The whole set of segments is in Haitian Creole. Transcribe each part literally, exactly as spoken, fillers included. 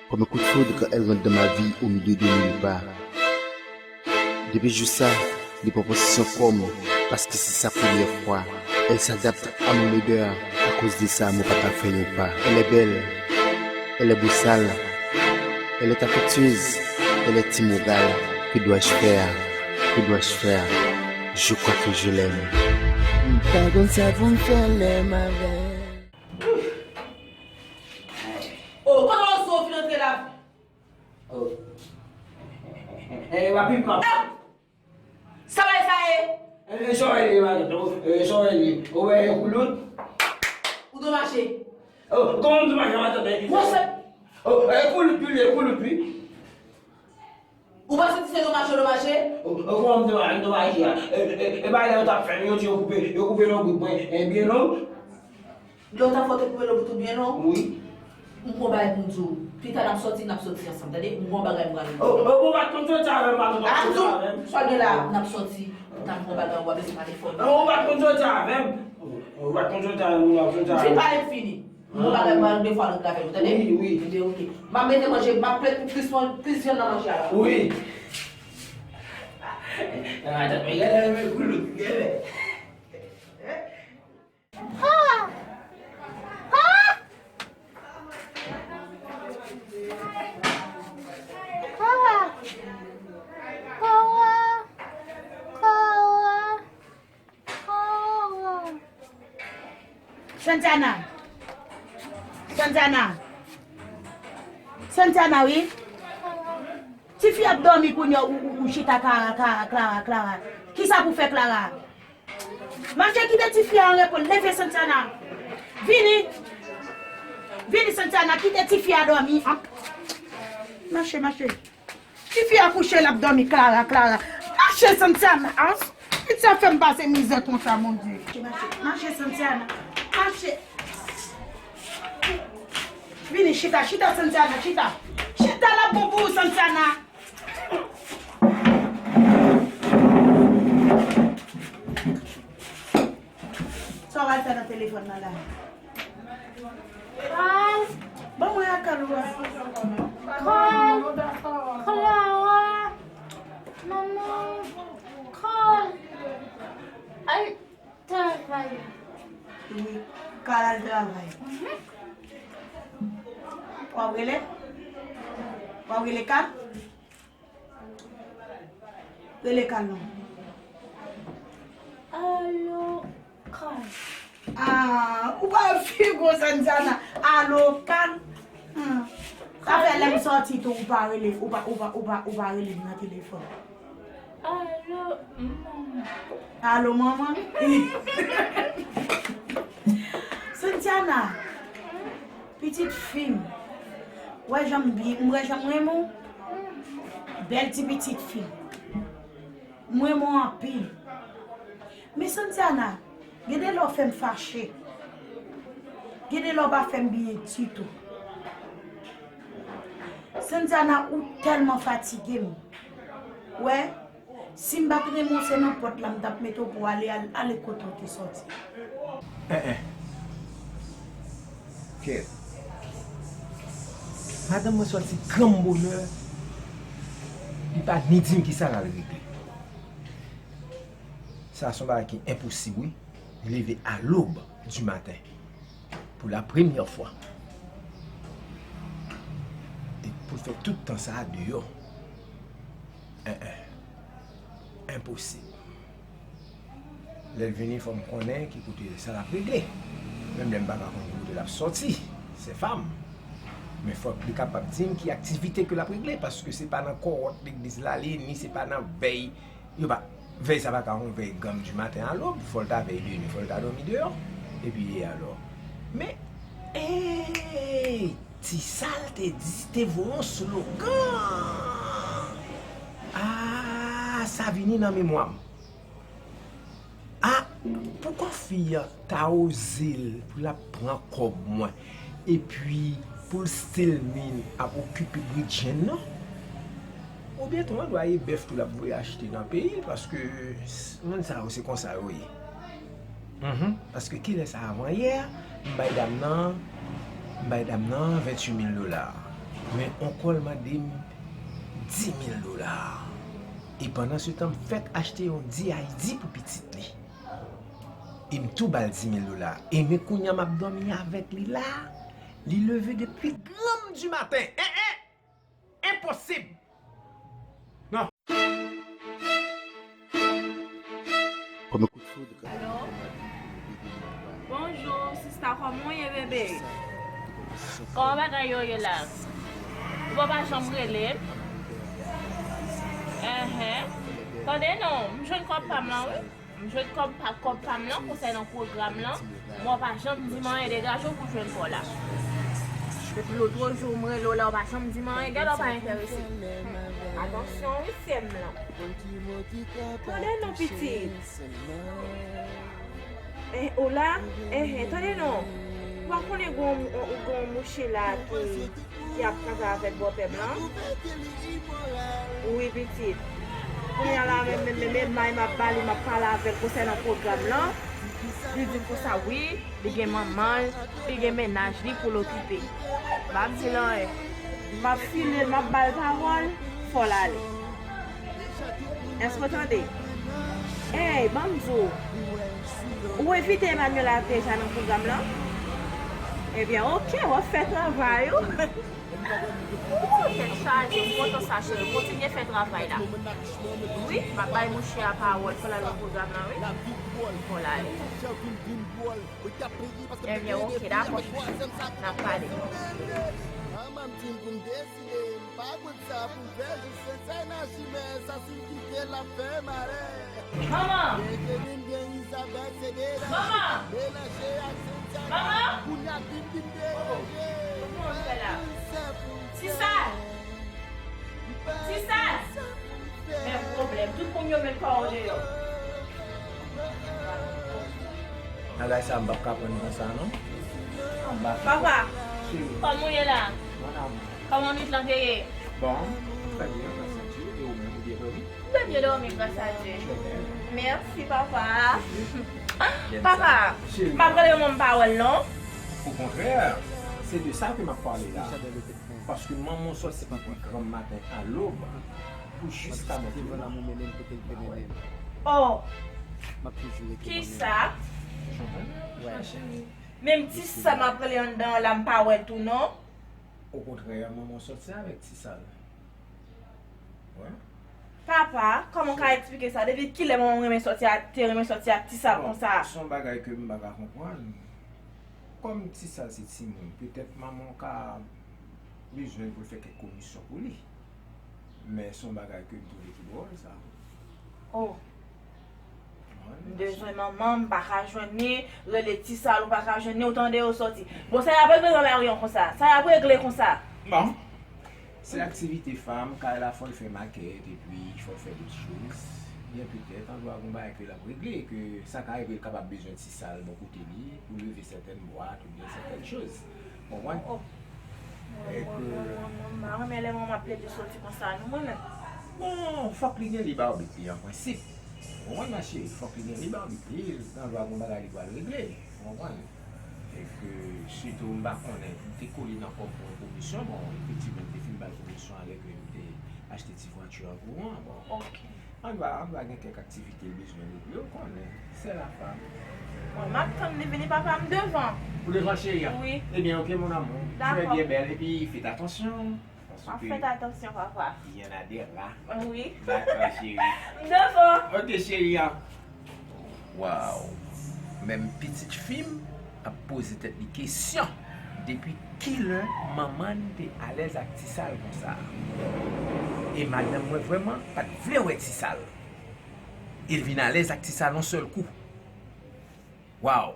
Comme un coup de foudre, elle rentre dans ma vie au milieu de nulle part. Depuis jour ça, li pran posesyon kò m, paske c'est sa première fois. Elle s'adapte à mon odeur, à cause de ça, mwen pa ka fè yon pa. Elle est belle, elle est bossale, elle est affectueuse, elle est immorale. Que dois-je faire? Que dois-je faire? Je crois que je l'aime. M pa konn sa pou m fè lè m avè l. Oh, kote w sou ou fin antre la? Oh. Eh, papi, pa. Ah! Sa bay sa ye? Eh, sa w ye, matant? Eh, sa w ye? Ou wè koulout? Ou domaje. Oh, kòman m domaje, matant? Mwen se. Oh, eh, koulout, wi, koulout, wi. Ou pa santi se domaje, domaje? Oh, oh, kòman m domaje, domaje a? Eh, eh, eh, bagay la yo t ap fè m, yo di yo koupe, yo koupe lonbrit mwen, eh, byen long. Lè w ta fè w te koupe lonbrit ou byen long? Wi. M gon bagay pou m di w. Pita n ap sòti, n ap sòti ansanm, tande? M gon bagay m pral di w. Oh, oh, ou pa t konn sòti avè m, matant, ou pa t konn sòti avè m. Sa w gen la, n ap sòti, n ap gon bagay, w ap bezwen pale fò. Oh, ou pa t konn sòti avè m. Oh, ou pa t konn sòti avè m, ou pa t sòti avè m. Vin pale m fini. M gon bagay m pral de fwa nou travay, ou tande? Wi, wi. Ebyen, oke. M ap mete manje, m ap plen plis, plis vyann nan manje a la. Wi. Matant, men gade, men koulout, gade. Santiana. Santiana. Santiana, wi. Tifi ap dòmi kounye a, ou, ou, ou chita Clara, Clara, Clara, Clara. Kisa pou fè Clara? Mache kite tifi a an repo, leve Santiana. Vini. Vini Santiana, kite tifi a dòmi. Mache, mache. Tifi a kouche, l ap dòmi, Clara, Clara. Mache Santiana. Piti a fè m pase mizè konsa, Bondye. Mache, mache Santiana. Mache. Vini, chita, chita Santiana, chita. Chita, l ap bon pou ou Santiana. Sa w al fè nan telefòn nan la? Kal. Ban mwen a kal ou a. Kal. Clara. Manman. Kal. Al travay. Wi, Kal al travay. W ap rele? W ap rele Kal? Rele Kal non. Alo, Kal. Ah, ou pa fi gwo Santiana. Alo, Kal. Hmm. Sa fè lè m sòti tou, ou pa rele, ou pa, ou pa, ou pa, ou pa rele m nan telefòn. Alo, manman. Alo, manman. Santiana, pitit fi m. Wè jan m byen, m wè jan m renmen w. Bèl ti pitit fi. M renmen w anpil. Men Santiana, gen de lè w fè m fache. Gen de lè w pa fè m byen ditou. Santiana, ou tèlman fatige m. Wè, si m pa t renmen w, se nan pòt la m t ap mete w pou w ale, al-, ale kote w te sòti. En, en. Kèt. Madanm mwen sòti granm bonè, li pa ni di m kisa l al regle. Sa se yon bagay ki enposib, wi. Li leve a lòb di maten, pou la premyè fwa. E pou l fè tout tan sa a deyò. En, en. Enposib. Lè l vini, fò m konnen ki kote sa l ap regle. Menm lè m pa ka konn ki kote l ap sòti, se fanm. Men fòk li kapab di m ki aktivite ke l ap regle, paske se pa nan kòwòt legliz la li ye, ni se pa nan vèy. Yo pa, vèy sa pa ka yon vèy granm di maten a lòb, fò l ta vèy de nwi, fò l ta dòmi deyò. Epi alò. Men, ey, ti sa l te di, te voye yon slogan. Ah, sa vini nan memwa m. Ah, poukò fi a ta oze l pou l ap pran kòb mwen, epi pou l still mean ap okipe bridjenn nan? Oubyen tou, andwaye bèf tou l ap voye achte nan peyi l, paske s-, moun sa yo se konsa yo ye. Mhm. Paske kilè sa avanyè, m bay dam nan, m bay dam nan venntuit mil dola. Men onkò l mande m dis mil dola. E pandan se tan, m fèk achte yon D I D pou pitit li. E m tou ba l dis mil dola. E men kounye a m ap dòmi avèk li la. Li leve depi granm di maten. En, en! Enposib! Non. Comme un coup de foudre. Alo? Bonjou, sista, kòman w ye, bebe? Kòman bagay yo ye la? Ou pa janm rele m? Enhen. Tande non, m jwenn kòb pa m lan, wi. M jwenn kòb pa, kòb pa m lan konsènan pwogram lan. Men w pa janm di m anyen, degaje w pou jwenn pa w la. Depi lòt jou m rele w la, w pa janm di m anyen, genlè w pa enterese. Atansyon wi, sè m lan. Tande non, pitit. Eh, o la? Enhen, tande non. Ou pa konnen gen yon, gen yon mouche la ki ki ap travay avèk bòpè m lan? Wi, pitit. Kounye a la, men, men, men, men may m ap ba li, m ap pale avè l konsènan pwogram lan. Li di m konsa, wi, li gen manman l, li gen mennaj li pou l okipe. M ap di l anyen. M ap file l, m ap ba l pawòl, fò l ale. Èske w tande? Ey, ban m di w, ou envite Emmanuela deja nan pwogram lan? Ebyen, oke, w ap fè travay ou. Ooh, tèt chaje, m kontan sa, cheri. Kontinye fè travay la. Wi, m ap bay mouche a pawòl, fò l al nan pwogram lan, wi. Fò l ale. Ebyen, oke, dakò, chouchou. N ap pale. Manman m di m pou m deside, m pa konn sa pou m fè, jis fè sa enaji, men sa si m kite l ap fè malè. Manman! Manman! Manman! Kòman w fè la? Ti Sal! Ti Sal! Men pwoblèm, tout moun yo met kò yo deyò. Bagay sa m p ap ka pran konsa non. Papa, kòman w ye la? Kòman nwit lan te ye? Bon, trè byen, gras a Dye. E ou menm, ou byen dòmi? Mwen byen dòmi, gras a Dye. Mèsi, papa. Papa, m ap rele manman m pa wè l non. Okontrè, se de sa ke m ap pale la. Paske manman w sòti depi granm maten a lòb pou jiska mèt midi. Oh! Kisa? Menm Ti Sal m ap rele anndan an la, m pa wè l tou non. Okontrè, manman w sòti avèk Ti Sal. Wi. Papa, kòman w ka eksplike sa? Depi kilè manman w renmen sòti a, te renmen sòti ak Ti Sal konsa? Se yon bagay ke m pa ka konprann. Kòm Ti Sal se timoun, petèt manman w ka bezwen l pou l fè kèk komisyon pou li. Men se yon bagay ke m twouve ki dwòl, sa. Oh. M bezwen manman m, m pa ka jwenn li, rele Ti Sal, ou pa ka jwenn li, ou tande yo sòti. Bon, sa y ap regle nan lari an konsa? Sa y ap regle konsa? Bon. Se aktivite fanm, kay la fò l fè makèt, epi fò l fè dòt choz. Byen petèt, andwa gon bagay ke l ap regle, ke sa ka rive l kapab bezwen Ti Sal bò kote li, pou leve sètèn bwat oubyen sètèn choz. Konprann? Oh, oh. E ke mwen, mwen, mwen pa renmen lè manman ap plede sòti konsa, non, mwen menm. Bon, fòk li gen lib abit li an prensip. Ou konprann, ma cheri? Fòk li gen lib abit li, andwa gon bagay li pral regle. Ou konprann? E ke, sitou, m pa konnen, m te kole nan kòb pou yon komisyon, bon, efektivman, m te fin ba l komisyon an lè ke m te achte ti vwati an pou ou an, bon. Ok. Ann va, ann va gen kèk aktivite l bezwen regle, ou konnen, c'est la femme. Bon, m ap tann li vini, papa, m devan. Ou devan, cheri an? Wi. Ebyen, ok, mon amour. Dakò. Tu es bien belle, epi fè atansyon. M ap fè atansyon, papa. Il y en a des rats. Wi. Dakò, cheri. M devan. Ok, cheri an. Waw! Menm pitit fi m ap poze tèt li kesyon, depi kilè manman l te alèz ak Ti Sal konsa? E madanm mwen vrèman pa t vle wè Ti Sal. E l vin alèz ak Ti Sal yon sèl kou. Waw!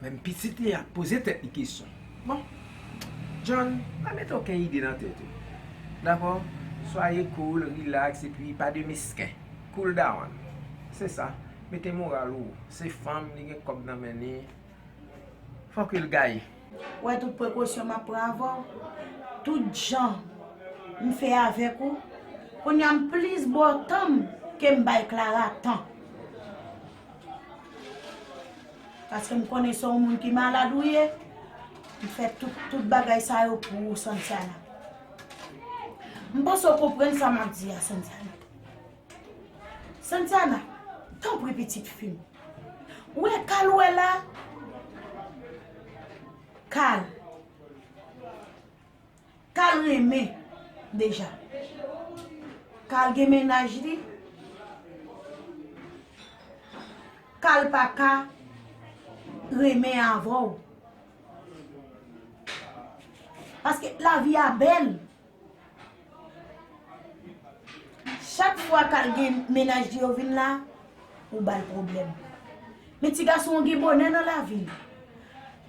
Menm pitit li ap poze tèt li kesyon. Bon, John, pa mete okenn ide nan tèt ou. Dakò? Soyez cool, relax, epi pa de mesken. Cool down. Se sa. Mete moral ou. Se fanm, li gen kòb nan men li. Fòk l gaye. Ou wè tout prekosyon m ap pran avè w? Tout jan m fè avèk ou, kounye a m plis ba w tan m ke m bay Clara tan. Paske m konnen se yon moun ki malad ou ye. M fè tout, tout bagay sa yo pou ou, Sansana. M panse w konprann sa m ap di a, Santiana. Santiana, tanpri pitit fi m. Ou wè Kal ou wè la? Kal. Kal renmen deja. Kal gen mennaj li. Kal pa ka renmen avè w. Paske lavi a bèl. Chak fwa Kal gen mennaj li yo vin la, ou ba l pwoblèm. Men ti gason an gen bonè nan lavi l.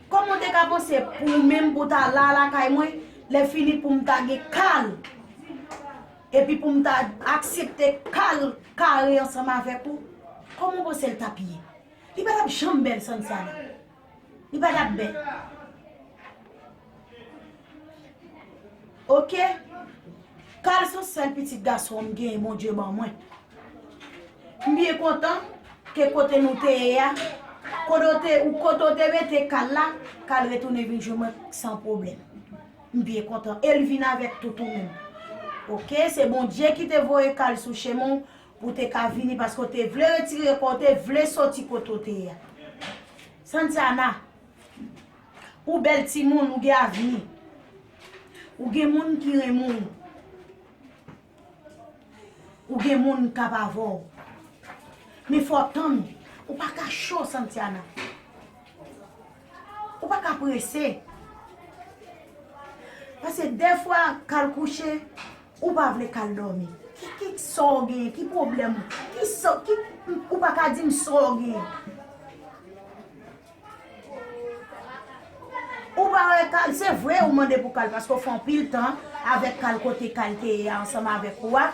Kòman w te ka panse pou ou menm pou w ta la lakay mwen, lè fini pou m ta gen Kal, epi pou m ta aksepte Kal kare ansanm avèk ou? Kòman w panse l t ap ye? Li pa t ap janm bèl, Santiana. Li pa t ap bèl. Oke. Kal se sèl pitit gason m genyen Bondye ban mwen. M byen kontan ke kote nou te ye a, kote w te, ou, kote w te mete Kal la, Kal retounen vin jwenn mwen san pwoblèm. M byen kontan. E l vin avèk tout ou menm. Oke, se Bondye ki te voye Kal sou chemen w pou w te ka vini, paske w te vle retire kò w, w te vle soti kote w te ye a. Santiana, ou bèl timoun, ou gen avni. Ou gen moun ki renmen w. Ou gen moun k ap avè w. Men fò w tann. Ou pa ka cho, Santiana. Ou pa ka prese. Paske dèfwa, Kal kouche, ou pa vle Kal dòmi. Ki, ki sa w gen? Ki pwoblèm? Ki sa, ki, ou pa ka di m sa w gen? Ou pa wè Kal, se vre ou mande pou Kal, paske w fè anpil tan avèk Kal kote Kal te ye a ansanm avèk ou a.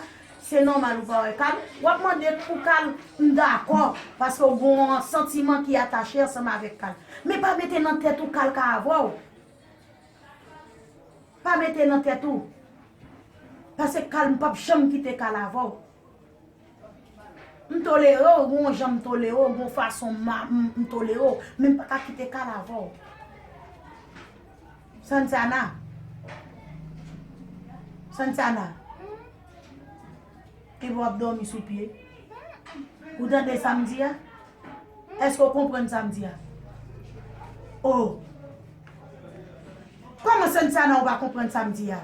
Se nòmal ou pa wè Kal. W ap mande pou Kal, m dakò, paske w gen yon santiman ki atache ansanm avèk Kal. Men pa mete nan tèt ou Kal ka avè w. Pa mete nan tèt ou. Paske Kal, m p ap janm kite Kal avè w. M tolere w, gen yon jan m tolere w, gen yon fason m, m, m tolere w, men m pa ka kite Kal avè w. Santiana. Santiana. Epi w ap dòmi sou pye. Ou tande sa m di a? Èske w konprann sa m di a? Oh! Kòman Santiana ou pa konprann sa m di a?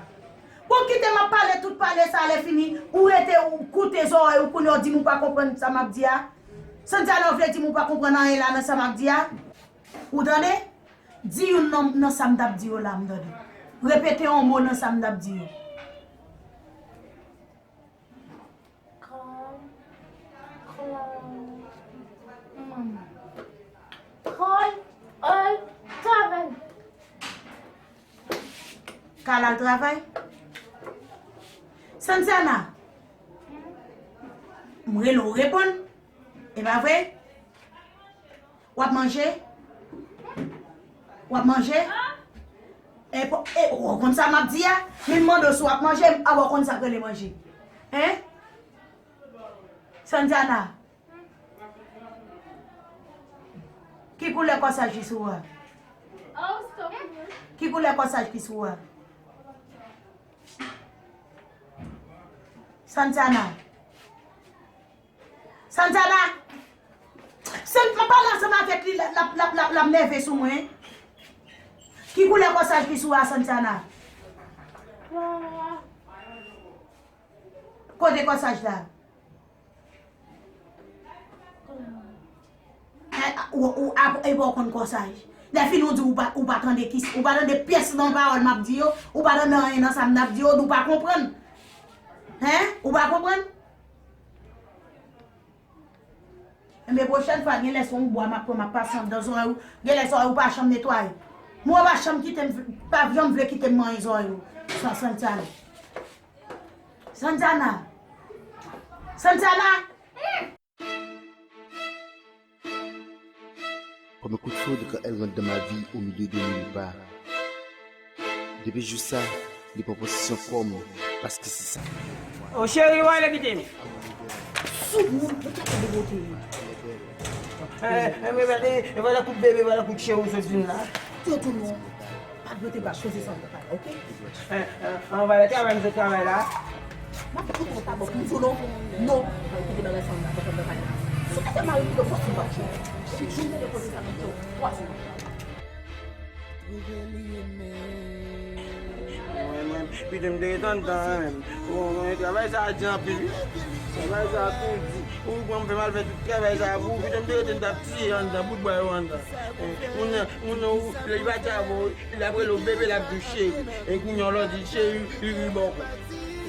Bon, kite m ap pale tout pale sa, lè fini, ou rete ou koute zòrèy ou kounye a w di m ou pa konprann sa m ap di a. Santiana ou vle di m ou pa konprann anyen la nan sa m ap di a? Ou tande? Di youn nan, nan sa m t ap di yo la, m tande. Repete yon mo nan sa m t ap di yo. Kòl, kòl, manman. Kòl, al travay. Kal al travay? Santiana, m rele w, w reponn. E pa vre? W ap manje? W ap manje? E, po- e, w konn sa m ap di a? Men m mande w si w ap manje, a w konn sa k rele manje. Hein? Santiana. Ki koulè kòsaj ki sou ou a? Ki koulè kòsaj ki sou ou a? Santiana. Santiana! Se m pale ansanm avèk li, l ap, l ap, l ap, l ap nève sou mwen. Ki koulè kòsaj ki sou a, Santiana? Kote kòsaj la? Eh, ou, ou, ap- e pa w konn kòsaj. Lè fini w di ou pa, ou pa tande ki, ou pa tande pyès nan pawòl m ap di yo, ou pa tande anyen nan sa m ap di yo, ou pa konprann. Hein? Ou pa konprann? Enben, pwochèn fwa, gen lè se yon bwa m ap pran, m ap pase anndan zòrèy ou. Gen lè zòrèy ou pa janm netwaye. Mwen ou pa janm kite m, pa janm vle kite m manyen zòrèy ou. Sa, Santiana. Santiana. Santiana! Comme un coup de foudre quand elle rentre dans ma vie au milieu de nulle part. Depi jou sa, li pran posesyon kò m, paske se sa. O cheri, w ale kite m. Sou moun, ou ta tande bote. E, e, e, e, e, vwala kout bebe, vwala kout cheri, ou sot vin la. Yo tou non. Pa t mete bak koze sa, oke? E, e, ann vwala travay, misye travay la. M ap fout yon tabòk, m di w non. Non. Mwen kite bagay sa, m ap fè bagay la. Si w te fè mari m, yo posib ap chanje. Epi jou m te depoze sa nan pye w, twa jou. Mwen menm, pito m te ret anndan menm. Bon, mwen, travay sa a di anpil, wi. Travay sa a tou di. Ou pran m fè m al fè tout travay sa a pou ou. Pito m te ret m t ap tiye anndan, bout bwa yo anndan. Eh, moun nan, moun nan, ou, lè li pati avè w, li ap rele w bebe, l ap di w cheri. E kounye a w lè w di l cheri, li ri bò w kò.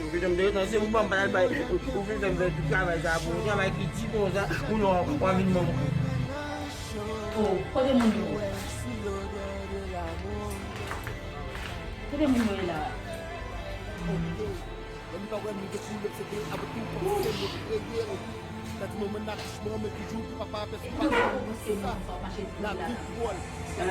Pito m te ret nan se pou ban m pa t al bay. Ou fin fè m fè tout travay sa a pou ou. Travay ki di konsa, moun nan w ap vin manman. Oh, kote moun yo? Kote moun yo ye la?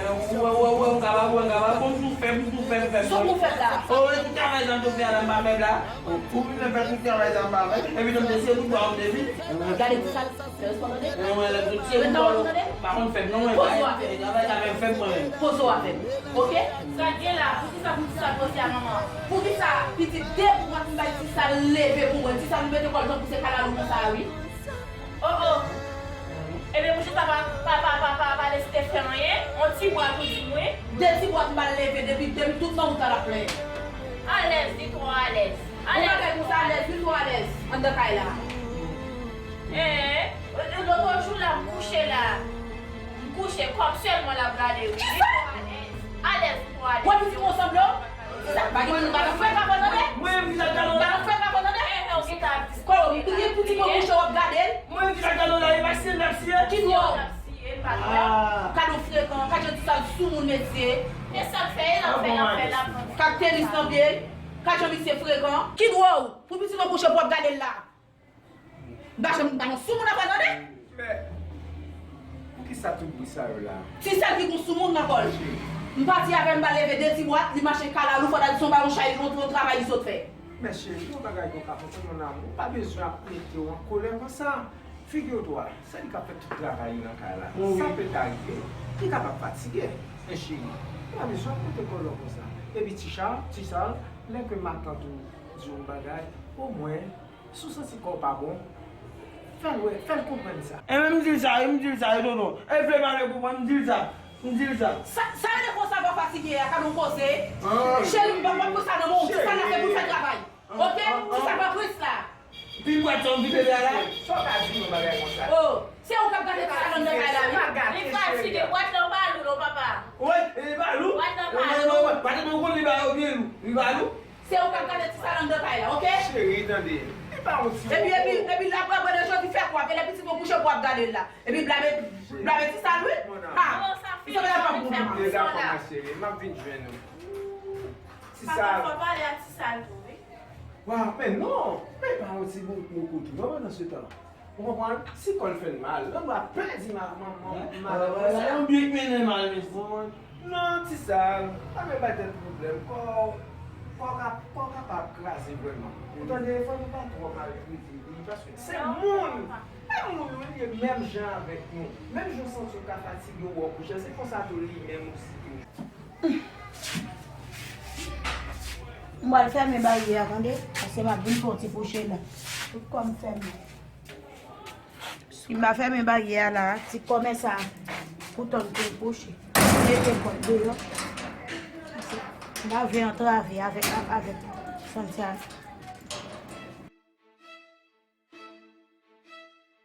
Ou wè, ou wè, ou wè, m kapab, ou wè, m kapab. Konn tou fèb, tou fèb, fèb. Sa w pou fèb la? O, e tout travay sa m tou fè a la, m pa fèb la. Ou vin fè tout travay sa m pa fè. Epi nou te se tout bwa m te vin. Gade ti sa. Mwen, lè tout se mwen, pa konn fèb non, mwen. Poze w avè m. Travay sa fè m fèb mwen menm. Poze w avè m. Oke? Sa k gen la, poukisa pou ti sa poze a manman? Poukisa pitit de pou mwen pou bay ti sa leve pou mwen? Ti sa nou mete kò l tankou se kalalou konsa a, wi. Oh, oh. Ebyen, mouche sa pa, pa, pa, pa, pa, pa deside fè anyen. On ti bwa pou di m, wi. De ti bwa pou m al leve depi, depi tout nan wout la l ap plenyen. Alèz, li twò alèz. Ou bagay konsa alèz, li twò alèz anndan kay la. Ee, lòt jou la, m kouche la. M kouche, kòm sèlman l ap gade, wi. Li twò alèz. Alèz, li twò alèz. Wè pitit mwen sanble w? Sa pa gen moun pa nan fè kapon tande? Mwen menm ki sa gade w la. Pa nan fè kapon tande? Ee, ou gentan ap di. Kò, m gen pitit mwen kouche w ap gade l? Mwen menm ki sa gade w la, e pa siye l n ap siye? Ki dwa w? Kado frekan, ka jan ti sa l sou moun mesye. E sa l fè, e l ap fè, l ap fè, l ap fè. Ka tenis nan pye l, ka jan misye frekan. Ki dwa w? Pou pitit mwen kouche pou w ap gade l la. M pa janm, m pa nan sou moun anba tande. Men, poukisa tout bri sa yo la? Ti sèl ki gon sou moun nan kò l. M pati avè l, m pa leve de ti bwat, li mache kalalou, fò ta di se yon ba yon chay, yon, yon travay li sot fè. Men cheri, yon bagay konsa, mon amour, ou pa bezwen ap mete w an kolè konsa. Figi w dwat, se li k ap fè tout travay yo nan kay la. Sa pèt arive, li kapab fatige. Men cheri, ou pa bezwen ap mete kòlè w konsa. Epi ti sa, ti sa, lè ke matant ou di w yon bagay, omwen, si w santi kò w pa bon, fè l wè, fè l konprann sa. E men m di l sa, m di l sa, wi tonton. E vle male pou mwen, m di l sa. M di l sa. Sa, sa rele konsa pa fatige a, ka nou koze. Cheri, m pa, pa pou sa nan men w, ti sa la se pou l fè travay. Oke? Ti sa pa prens la. Pi bwat sa w vide la la. Sa w ka di yon bagay konsa? Oh, se ou k ap gade ti sa nan kay la, wi. Li fatige, bwat la pa lou non, papa. Wi, li pa lou. Bwat la pa lou. Bwat la ou konn li pa yo byen lou. Li pa lou. Se ou k ap gade ti sa nan kay la, oke? Cheri, tande. Li pa yon ti. Epi, epi, epi la, pran de jodi fè kwa, lè pitit mwen kouche pou ap gade l la. Epi blabe, blabe ti sa l, wi. Ha. Li sanble ap pran pou mwen. Deja kòmanse, m ap vin jwenn ou. Ti sa. Papa, fò pale a ti sa l tou, wi. Wa, men non, men pa yon ti bout mou koutou non, pandan se tan. Ou konprann? Si kò l fè l mal, nan mwen ap pèdi ma, ma, ma, malad konsa. Yon byen k mennen mal, mesye. Ou konprann? Non, ti sa, pa menm bay tèt pwoblèm. Kò, kò ka, kò kapab kraze vrèman. Ou tande, fò nou pa twò maltrete li, paske se moun, se moun wi, li ye menm jan avèk nou. Menm jan w santi w ka fatige, w wè w kouche, se konsa tou li menm osi tou. M pral fèmen baryè a, tande, paske m ap vin fè yon ti kouche la. Tout kò m fèmen. Si m pa fèmen baryè a la, ti kòmès sa pou tann pou l kouche. Mete pòt deyò. M pa vle antrave avèk, avèk Santiago.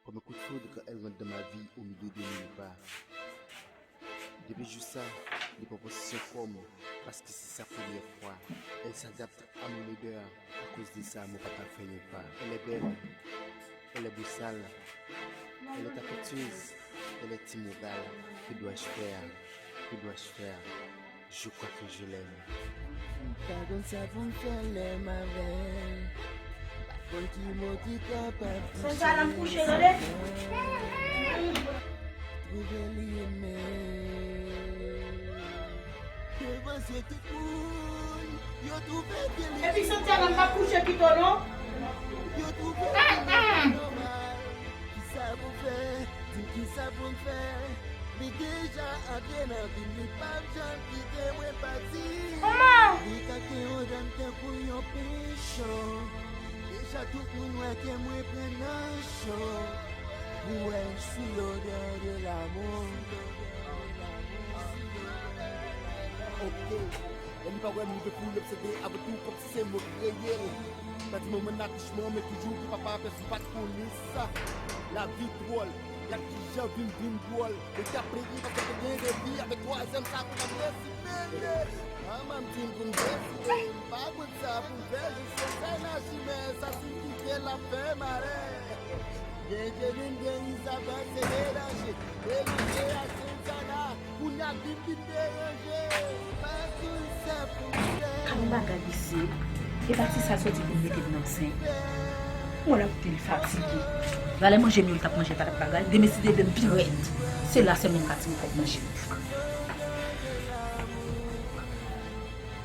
Comme un coup de foudre quand elle rentre dans ma vie au milieu des nuls pas. Depuis jour sa, li pran posesyon kò m, paske se sa premyè fwa. Elle s'adapte à mon odeur, à cause de ça, mwen pa ka fè yon pa. Elle est belle, elle est bossale, elle est affectueuse, elle est immorale. Que dois-je faire? Que dois-je faire? Je crois que je l'aime. M pa konn sa pou m fè lè m avè l. M pa konn ki mo ki kapab touche. Twouve li renmen. Devan zye tout moun, yo twouve ke li renmen. Epi Santiago m p ap kouche pito non. Yo twouve ke li nòmal. Kisa pou fè? Di m kisa pou m fè? Li deja antre nan vi m, li p ap janm kite mwen pati. Li ka gen yon dam tankou yon pichon. Deja Tout moun wè ke mwen pran nan cho. Ou wè, je suis l'odeur de l'amour. Ok. E li pa wè m rive pou l obsede avèk ou kòmsi se mwen k kreye l. Nan ti moman akouchman, men toujou pou papa fè si w pa t konnen sa. Lavi dwòl, gad kijan vin vin dwòl. Ou t ap plede paske te gen revi avèk twazyèm sa pou m ap resipele. Manman m di m pou m deside, m pa konn sa pou m fè, jis yon sèl maji, men sa si m kite l ap fè malè. Gen Kevin, gen Isabel, se melanje. Melanje ak Santana, kounye a vin vin deranje. Pa sou sèf ou fè. Gade yon bagay isi. E pa ti sa soti pou l mete m nan sen. Mwen la koute l fatige. Valè manje m yo l t ap manje pa t ap bagay. Demen si Dye vle m pi rèd. Se la sèlman m ka tire kòb manje m.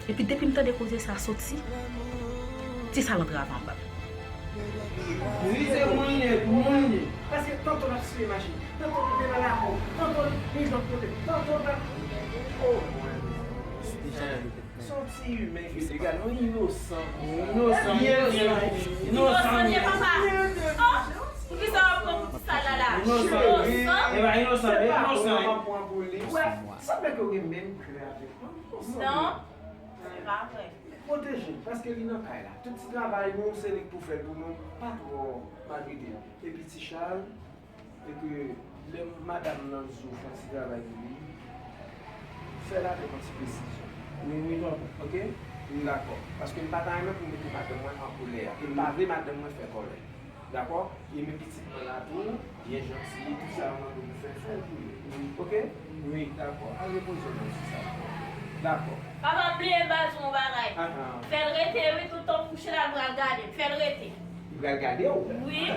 Epi depi m tande koze sa soti, ti sa l antre anba m. Wi, se moun li ye, moun li ye. Paske tanto l ap siye machin, tanto l nan lakò, tanto l li lòt kote, tanto l ap. Oh, mwen. Se yon ti imen ki se. Gade, yon inosan. Inosan. Inosan. Inosan, papa. Oh, poukisa w ap pran pou ti sa la la? Inosan. Inosan. E pa inosan, men inosan. Mwen, m ap pran pou li. Wè, sanble ke w gen menm kè avèk mwen. Non, se pa vre. Pwoteje l, paske li nan kay la. Tout ti travay nou, se li k pou fè l pou nou, pa twò maltrete l. Epi ti Chal, e ke lè madanm nan di w fè yon ti travay pou li, fè l avèk yon ti presizyon. Wi, wi, tonton. Oke? M dakò. Paske m pa ta renmen pou mete madanm mwen an kolè. E m pa vle madanm mwen fè kòlè. Dakò? E men pitit mwen la tou, byen janti, tout sa yo mande w pou fè, fè l pou li. Wi. Oke? Wi. Dakò. Al repoze w nan ti sa. Dakò. Papa, bliye m pa di w yon bagay. Ah, ah. Fè l rete, wi, tout tan w kouche la, l pral gade m. Fè l rete. Li pral gade w? Wi.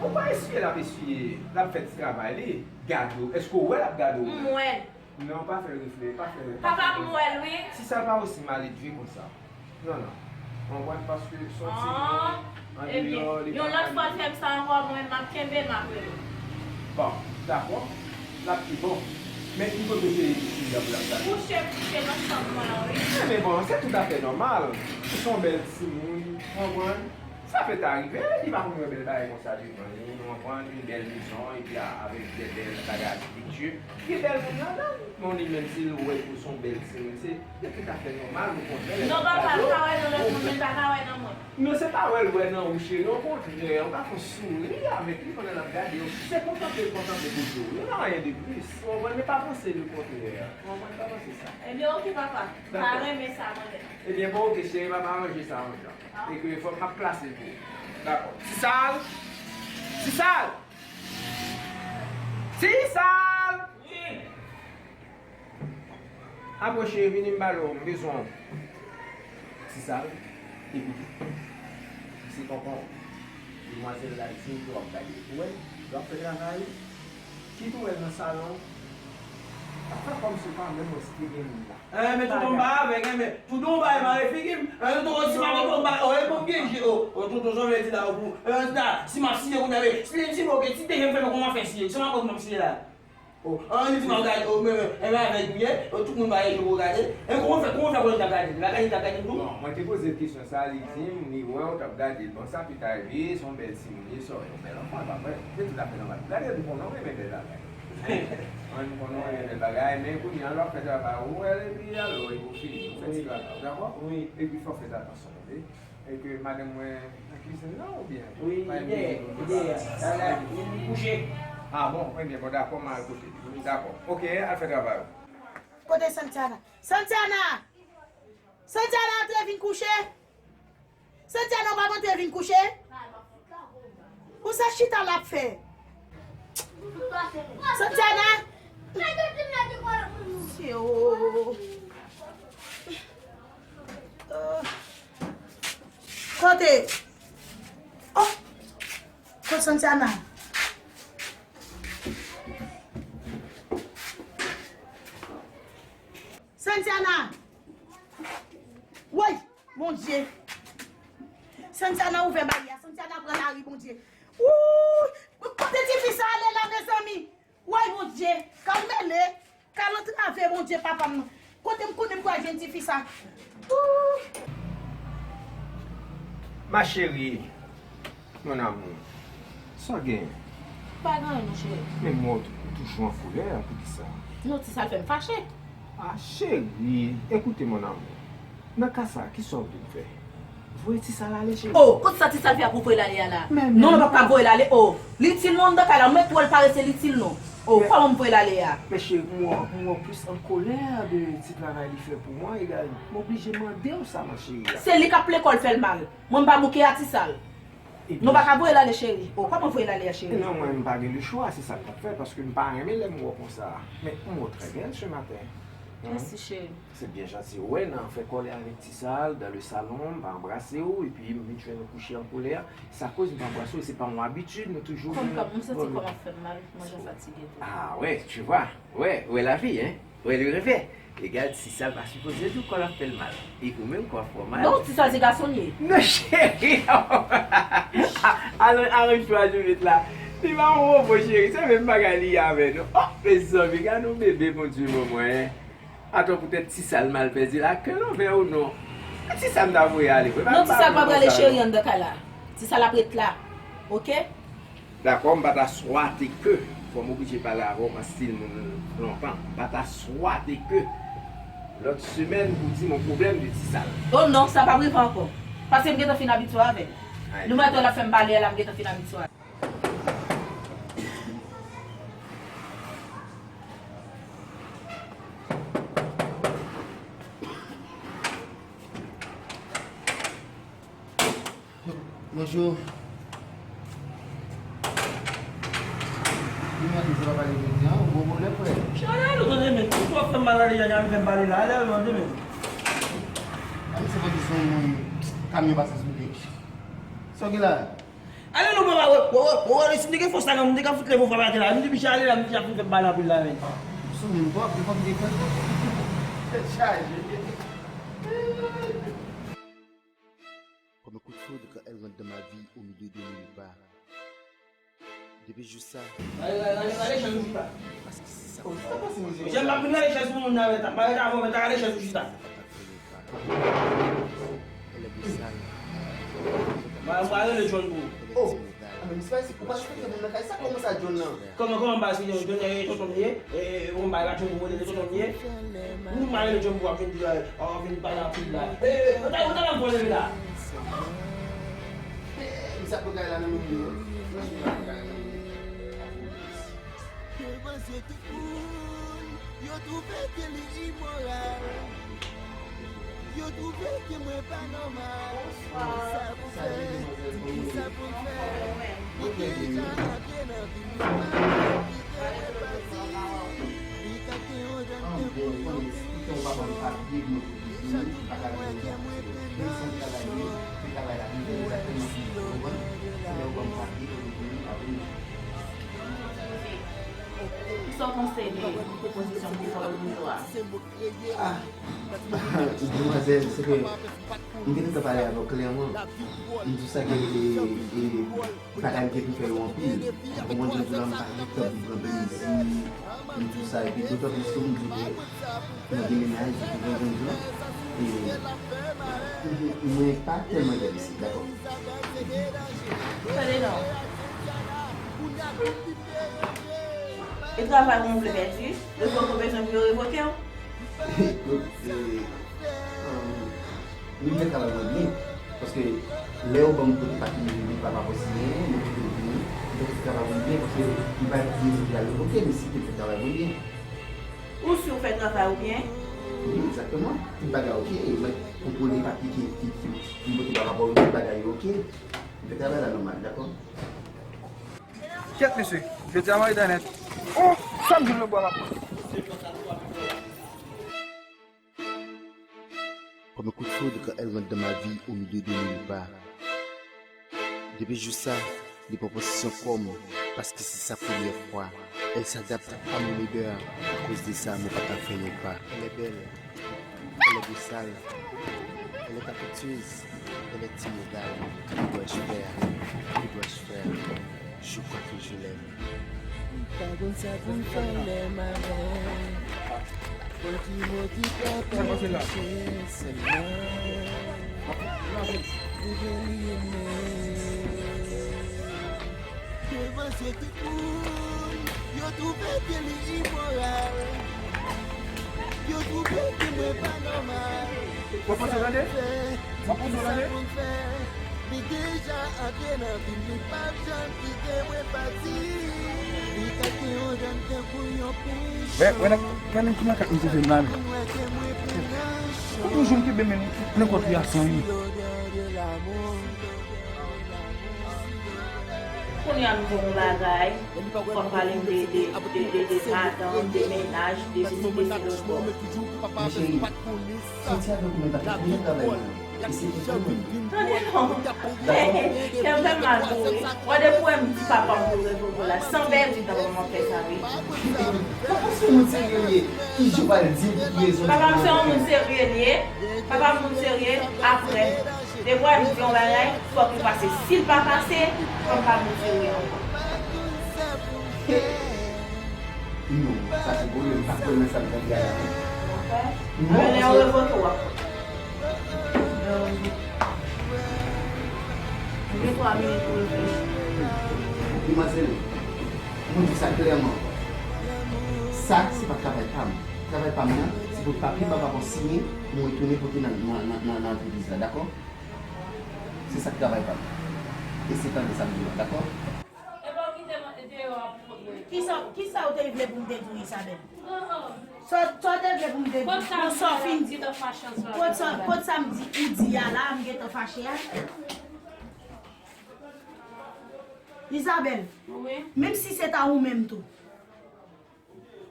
Ou pa eswiye, l ap eswiye. L ap fè ti travay li. Gade w. Èske w wè l ap gade w? M wè l. Non, pa fè l refle, pa fè l. Papa, m wè l, wi. Ti sa pa osi maledve konsa. Non, non. Konprann, paske soti an deyò, li pa yon lòt fwa l fè m sa ankò, mwen, m ap kenbe l, m ap rele w. Bon, dakò. L ap pi bon. Men ki kote w te ye depi yè pou l ap gade? Kouche, m kouche nan chanm mwen an, wi. Ebyen bon, se toutafè nòmal. Ou se yon bèl timoun, konprann. Sa fèt arive, li pa konn wè bèl bagay konsa devan li, ou konprann, yon bèl mezon, epi a, avèk de bèl bagay akitèkti. Gen bèl moun ladan l, men li menm si l wè ou se yon bèl timoun, se, se toutafè nòmal, okontrè. Non, papa, l ka wè nan lòt moun, men l pa ka wè nan mwen. Non, se pa wè l wè nan ou, cheri, okontrè, ou ka fè yon souri avèk li pandan l ap gade w. Se kontanple l kontanple kote w. Yon anyen de plis. Ou konprann, men pa panse lekontrè. Ou konprann, pa panse sa. Ebyen, oke, papa. M pa renmen sa, mwen menm. Ebyen, bon, oke, cheri, m ap aranje sa yon jan. E ke fòk m ap plase l pou ou. Dakò. Ti Sal! Ti Sal! Ti Sal! Wi. Apwoche, vini m pale w, m bezwen w. Ti Sal, ekoute. Se tonton demwazèl la di m ke w ap gade. Ou wè l? L ap fè travay ou. Kit ou wè l nan salon, l ap fè kòmsi w pa menm wè si te gen moun la. Eh, men tonton m pa avèk, eh, men tonton m pa mare figi m. Eh, tonton, si m ap tonton m pa, oh, eh, bon, gen je, oh, oh, tonton, jan m di la, oh, pou, eh, la, si m ap siye kounye a, men, si, si, ok, si te gen fè, men kòman fè siye? Si m ap, kòman m siye la? Oh, ah, li di m ap gade, oh, men, men, eh, men avèk m ye, oh, tout moun pa gen je pou gade. Eh, kòman fè, kòman fè pou l t ap gade? L pa gade, l t ap gade m tou? Bon, mwen te poze l kesyon sa, li di m, li wè w t ap gade l. Bon, sa pita rive, se yon bèl timoun, li sòti yon bèl anfan, pa vre? Se toutafè nòmal. Gade, m konnen w renmen bèl bagay. Mwen, m konnen w renmen bèl bagay, men kounye a, lè w ap fè travay ou, wè, epi alò, epi w fini, w fè ti travay ou, dakò? Wi. Epi fò w fè atansyon, tande. E ke madanm mwen nan kizin nan, oubyen? Wi, li dèyè, li dèyè. La, la, li kouche. Ah bon, ebyen, bon, dakò, m al kote li. Dakò. Oke, al fè travay ou. Kote Santiana? Santiana! Santiana, antre vin kouche! Santiana, w pa antre vin kouche? Ou sa chita la ap fè? Santiana! Sye, oh. Oh. Kote? Oh! Kot Santiana? Santiana! Woy! Bondye! Santiana ouvè baryè a. Santiana pran lari, Bondye. Wouy! Kote tifi sa ale la, mezanmi? Woy, Bondye! K al mele, k al antrave, Bondye, papa m nan. Kote m konnen m pral jwenn tifi sa? Wouy! Ma chérie, Mon amour, sa w genyen? Pa gen anyen non, cheri. Men m wè w tou- ou toujou an kolè, poukisa? Non, Ti Sal fè m fache. Ah, cheri, écoute, mon amour. Nan ka sa, kisa w vle m fè? Voye Ti Sal ale, cheri. Oh, kote sa Ti Sal fè a pou voye l ale a la? Men, men, non, non, m p ap ka voye l ale, oh. Li itil non anndan kay la, ou mèt wè l parese, li itil non. Oh, kòman m voye l ale a? Men cheri, m wè, m wè w plis an kolè de ti travay li fè pou mwen, egal, m oblije mande w sa, ma chérie. Se li k ap plen kò l fè l mal. Mwen m pa bouke a Ti Sal. Nou pa ka voye l ale, cheri. Oh, kòman voye l ale a, cheri? Non, mwen, m pa gen lechwa, se sa m t ap fè, paske m pa renmen lè m wè w konsa. Men, m wè w trè bèl ce matin. Mèsi, cheri. Se byen janti, ou wè, nan fè kòlè avèk Ti Sal, dans le salon, m pa anbrase w, epi m vin jwenn ou kouche an kolè. Sa koz m pa anbrase w, se pa yon abitid, nou toujou... Kòm, kòm, m santi kò m ap fè m mal, mwen jan fatige tou. Ah, ouais, tu vois. Ouais, ouais, la vie, hein. Ouais, le revers. Egal, Ti Sal pa sipoze di w kò l ap fè l mal. E ou menm, kò ap fè w mal. Non, Ti Sal se gason l ye. Non, cheri, non. Alan, alan chwazi met la. Li pa yon wobo, cheri. Se menm bagay li ye avè nou. Oh, mezanmi, gade yon bebe, Bondye ban mwen. Atò, poutèt Ti Sal mal pèdi la, ke l anvè ou non. Ti Sal m ta voye ale vre. Non, Ti Sal pa prale, cheri, anndan kay la. Ti Sal ap ret la. Oke? Dakò, m pa ta swate ke, fò m oblije pale avè w, m an stil moun lontan. M pa ta swate ke lòt semèn pou di m yon pwoblèm de Ti Sal. Oh non, sa p ap rive ankò. Paske m gentan fin abitye avè l. Nou mèt wè l ap fè m pale a la, m gentan fin abitye avè l. Bonjou. Li mande si w pa pale jodi a, ou gwo pwoblèm, frè. Chale, ale, tande, men. Ou twò fè m mal ale, jan w fè m pale la. Ale, ale, tande, men. A, misye fò di se yon moun, kamyon pase sou li. Sa w gen la? Ale, non, papa, wè, wè, wè, wè, si m te gen fòs la, m te ka fout leve yon frape atè la. M di, picha, ale la, m di, ap fè m pale anpil la, men. Sou moun twòp, li fò m defann. Tèt chaje. Comme un coup de foudre quand elle rentre dans ma vie au milieu de nulle part. Depuis jour ça. Gade, gade, gade, gade chèz ou chita. Jan m ap vin gade chèz pou moun nan, men, ta, pa ret avè w, men ta gade chèz ou chita. Elle est bizarre. Mwen, mwen rele John pou ou. Oh, a, men misye pa respekte moun nan kay, sa kòman sa John nan? Kòman, kòman pa respekte John? John, e, tonton m ye. E, e, bon, bay la John pou rele tonton m ye. Moun pa rele John pou ap vin di, e, w ap vin pale anpil la. E, e, ou ta, ou ta nan vòlè la. E, misye ap pran kay la nan men moun yo. Devan zye tout moun, yo twouve ke li imoral. Yo twouve ke mwen pa nòmal. Kisa pou fè? Kisa pou fè? Li deja antre nan vi m, li pa kite mwen pati. Li ka gen yon jèn ke pou yon fi. Chak jou mwen gen mwen pran nan sou mwen. Mwen si mwen gen yon jèn ke pou yon fi. Kisa w panse de pwopozisyon m te fè w jodi a? Ah, demwazèl, se ke m te gentan pale avè w klèman. M di w sa ke, e, e, bagay m te pou fè yo anpil. Ou konprann jan m di w la, m pa gentan pou pran plezi. M di w sa, epi dotan plis tou, m di w ke mwen gen mennaj, ou konprann jan m di w la. E, mwen pa tèlman enterese, dakò? Tande non. E travay ou vle pèdi? Revoke ou bezwen pou yo revoke w? Ekout, e, um, nou fè travay mwen byen. Paske lè yo ban m kote pa ki li pa pa pòs li, mwen kite l vini. Donk, travay mwen byen, paske li pa di li al revoke, men si te fè travay mwen byen. Ou si w fè travay ou byen? Wi, egzakteman. Tout bagay oke. E mwen kontwole papye ki, ki, ki, ki pote pa rapò yo, tout bagay yo oke. M fè travay la nòmal, dakò? Kèt, mesye. Jodi a mwen ret nèt. Oh, sa m di l nan bwa m ap pran. Comme un coup de foudre quand elle rentre dans ma vie au milieu de nulle part. Depi jou sa, li pran pozisyon kò m, paske se sa premyè fwa. Elle s'adapte à mon odeur. À cause de ça, mwen pa ka fè yon pa. Elle est belle. Elle est bossale. Elle est affectueuse. Elle est immorale. Que dois-je faire? Que dois-je faire? Je crois que je l'aime. M pa konn sa pou m fè lè m avè l. Fò l di mo ki pa touche sèlman. Li vle li renmen. Se tout moun, yo twouve ke li imoral. Yo twouve ke mwen pa nòmal. W ap poze w tande? W ap poze w tande? Li deja antre nan vi m, li p ap janm kite mwen pati. Li ka gen yon dam tankou yon pechon. Wè, wè, gade ki makak misye fè m la, men. Ou toujou m kenbe men m plen kont li a san anyen. Kounye a m di w yon bagay, fò m pale m de, de, de, de, de madanm, de mennaj, de sesi, de selòt bò. Mon chéri, soti avèk ou men pa te konnen travay mwen. E se pou mwen. Tande non. Kè m fè m mal pou ou wi. Wè depi w wè m di papa m pou revoke w la, san bèri tanpon m ap fè sa wi. Papa se yon moun serye l ye. Ki jan w pral di l pou rezon. Papa m se yon moun serye l ye. Papa m moun serye, apre. Depi w wè m di yon bagay, fòk li pase. Si l pa pase, fò m pa moun serye ankò. Non, sa se pwoblèm. M pa kwè nan sa l t ap di a la. Non, lè yo revoke w ap wè. Gen twa minit pou reflechi. Demwazèl, mwen di sa klèman. Sa, se pa travay pa m. Travay pa m nan, se pou papye papa m siyen, mwen retounen pote nan, nan, nan, nan, nan antrepriz la, dakò? Se sa k travay pa m. E se tande sa m di w la, dakò? Epa w kite m deyò a pou kont mwen. Kisa, kisa w te vle pou m te di w, Isabelle? Sa, sa w te vle pou m te di w? Sa w fin di? Kot sa, kot sa m di, ou di a la, m gentan fache a? Isabelle, menm si se ta ou menm tou.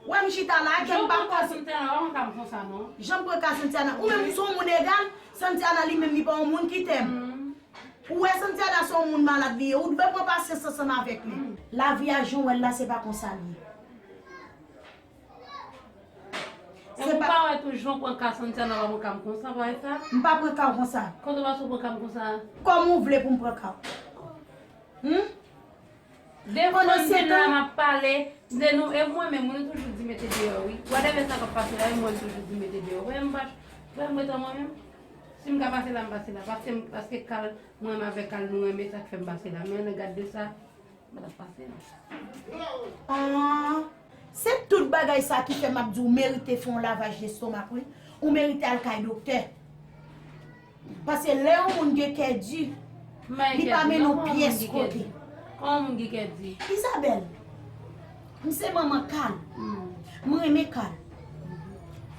Wè m chita la, kè m pa konsa. Jan m pran ka Santiana, ou menm ou se yon moun egal, Santiana li menm li pa yon moun ki tè m. Ou wè Santiana se yon moun malad li ye, ou dwe pran pasyans ansanm avèk li. Lavi a jan w wè l la se pa konsa l ye. Se pa. Ou pa wè tou jan w pran ka Santiana pa pran ka m konsa, pa wè sa? M pa pran ka w konsa. Kote w pase w pran ka m konsa? Kòman w vle pou m pran ka w? Hum? Pandan se tan m ap pale, de nou, e mwen menm, mwen toujou di mete deyò, wi. Whatever sa k ap pase la, e mwen toujou di mete deyò. Wè, m pa, wè, m ret an mwen menm. Si m ka pase la, m pase la. Paske, paske Kal, mwen menm avèk Kal, nou renmen sa k fè m pase la. Men ann gad de sa, m pa t ap pase la. Ah, se tout bagay sa ki fè m ap di w merite fè yon lavaj lestomak, wi. Ou merite al kay doktè. Paske lè yon moun gen kè di, li pa mennen w pyès kote. Kòman moun gen kè di? Isabelle, m se manman Kal. M renmen Kal.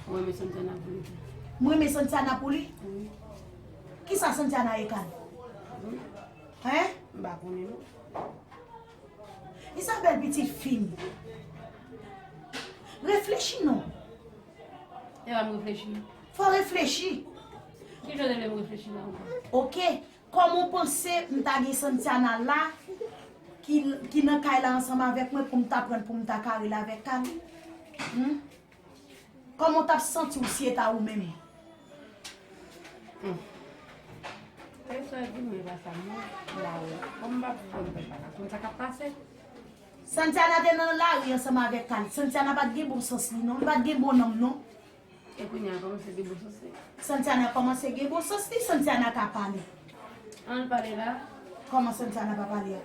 Ou renmen Santiana pou li tou? M renmen Santiana pou li? Wi. Kisa Santiana ye Kal? Wi. Hen? M pa konnen non. Isabelle pitit fi m. Reflechi non. E pa m reflechi. Fò reflechi. Ki jan de lè m reflechi la ankò? Ok. Kòman w panse m ta gen Santiana la ki, ki nan kay la ansanm avèk mwen pou m ta pran l pou m ta ka rele avèk Kal? Hmm? Kòman w t ap santi w si e ta ou menm? Hmm. Pèsonn di mwen pa sa non. M pa wè. Kòm m pa pou konn pèp la ka konn sa k ap pase. Santiana te nan lari ansanm avèk Kal. Santiana pa t gen bon sans li non. Li pa t gen bon nanm non. E kounye a kòmanse gen bon sans li. Santiana kòmanse gen bon sans li. Santiana ka pale. Ann pale la. Kòman Santiana pa pale a?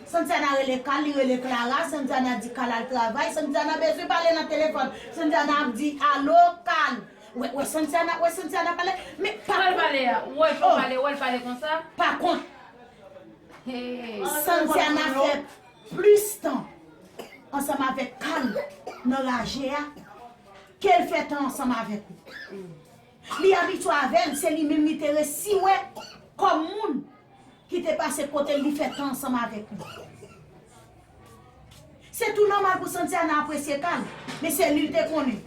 Santiana rele Kal, li rele Clara. Santiana di Kal al travay. Santiana bezwen pale nan telefòn. Santiana ap di alo Kal. Wè, wè Santiana, wè Santiana pale. Men pa kont. Wè l pale a. Wè l pale, wè l pale konsa. Pa kont. Hey. Santiana fè plis tan ansanm avèk Kal nan raje a ke l fè tan ansanm avèk ou. Li abitye avè l, se li menm li te resi wè kòm moun ki te pase kote l, li fè tan ansanm avèk ou. Se tou nòmal pou Santiana apresye Kal, men se li l te konnen.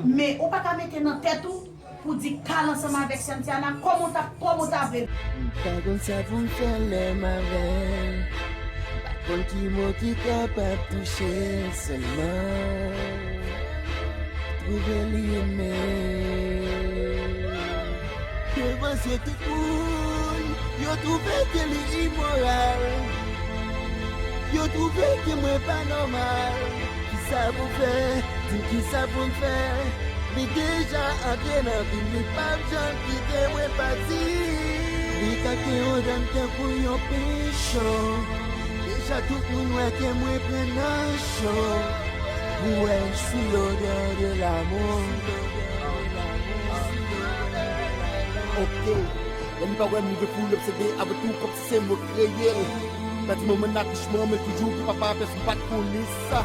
Men ou pa ka mete nan tèt ou pou di Kal ansanm avèk Santiana, kòman w ta, kòman w ta vle l. M pa konn sa pou m fè lè m avè l. M pa konn ki mo ki kapab touche l sèlman. Twouve li enmen. Devan zye tout moun, yo twouve ke li imoral. Yo twouve ke mwen pa nòmal. Kisa pou fè? Di m kisa pou m fè? Li deja antre nan vi m, li p ap janm kite mwen pati. Li ka gen yon dam tankou yon pichon. Li Sa tout moun wè ke mwen pran nan cho. Ou wè sou lodè de lamou. Ok. Lè m pa wè m rive pou l obsede avè tou kòmsi se mwen k kreye l. Nan ti moman akouchman mwen toujou pou papa pèsonn pa t konnen sa.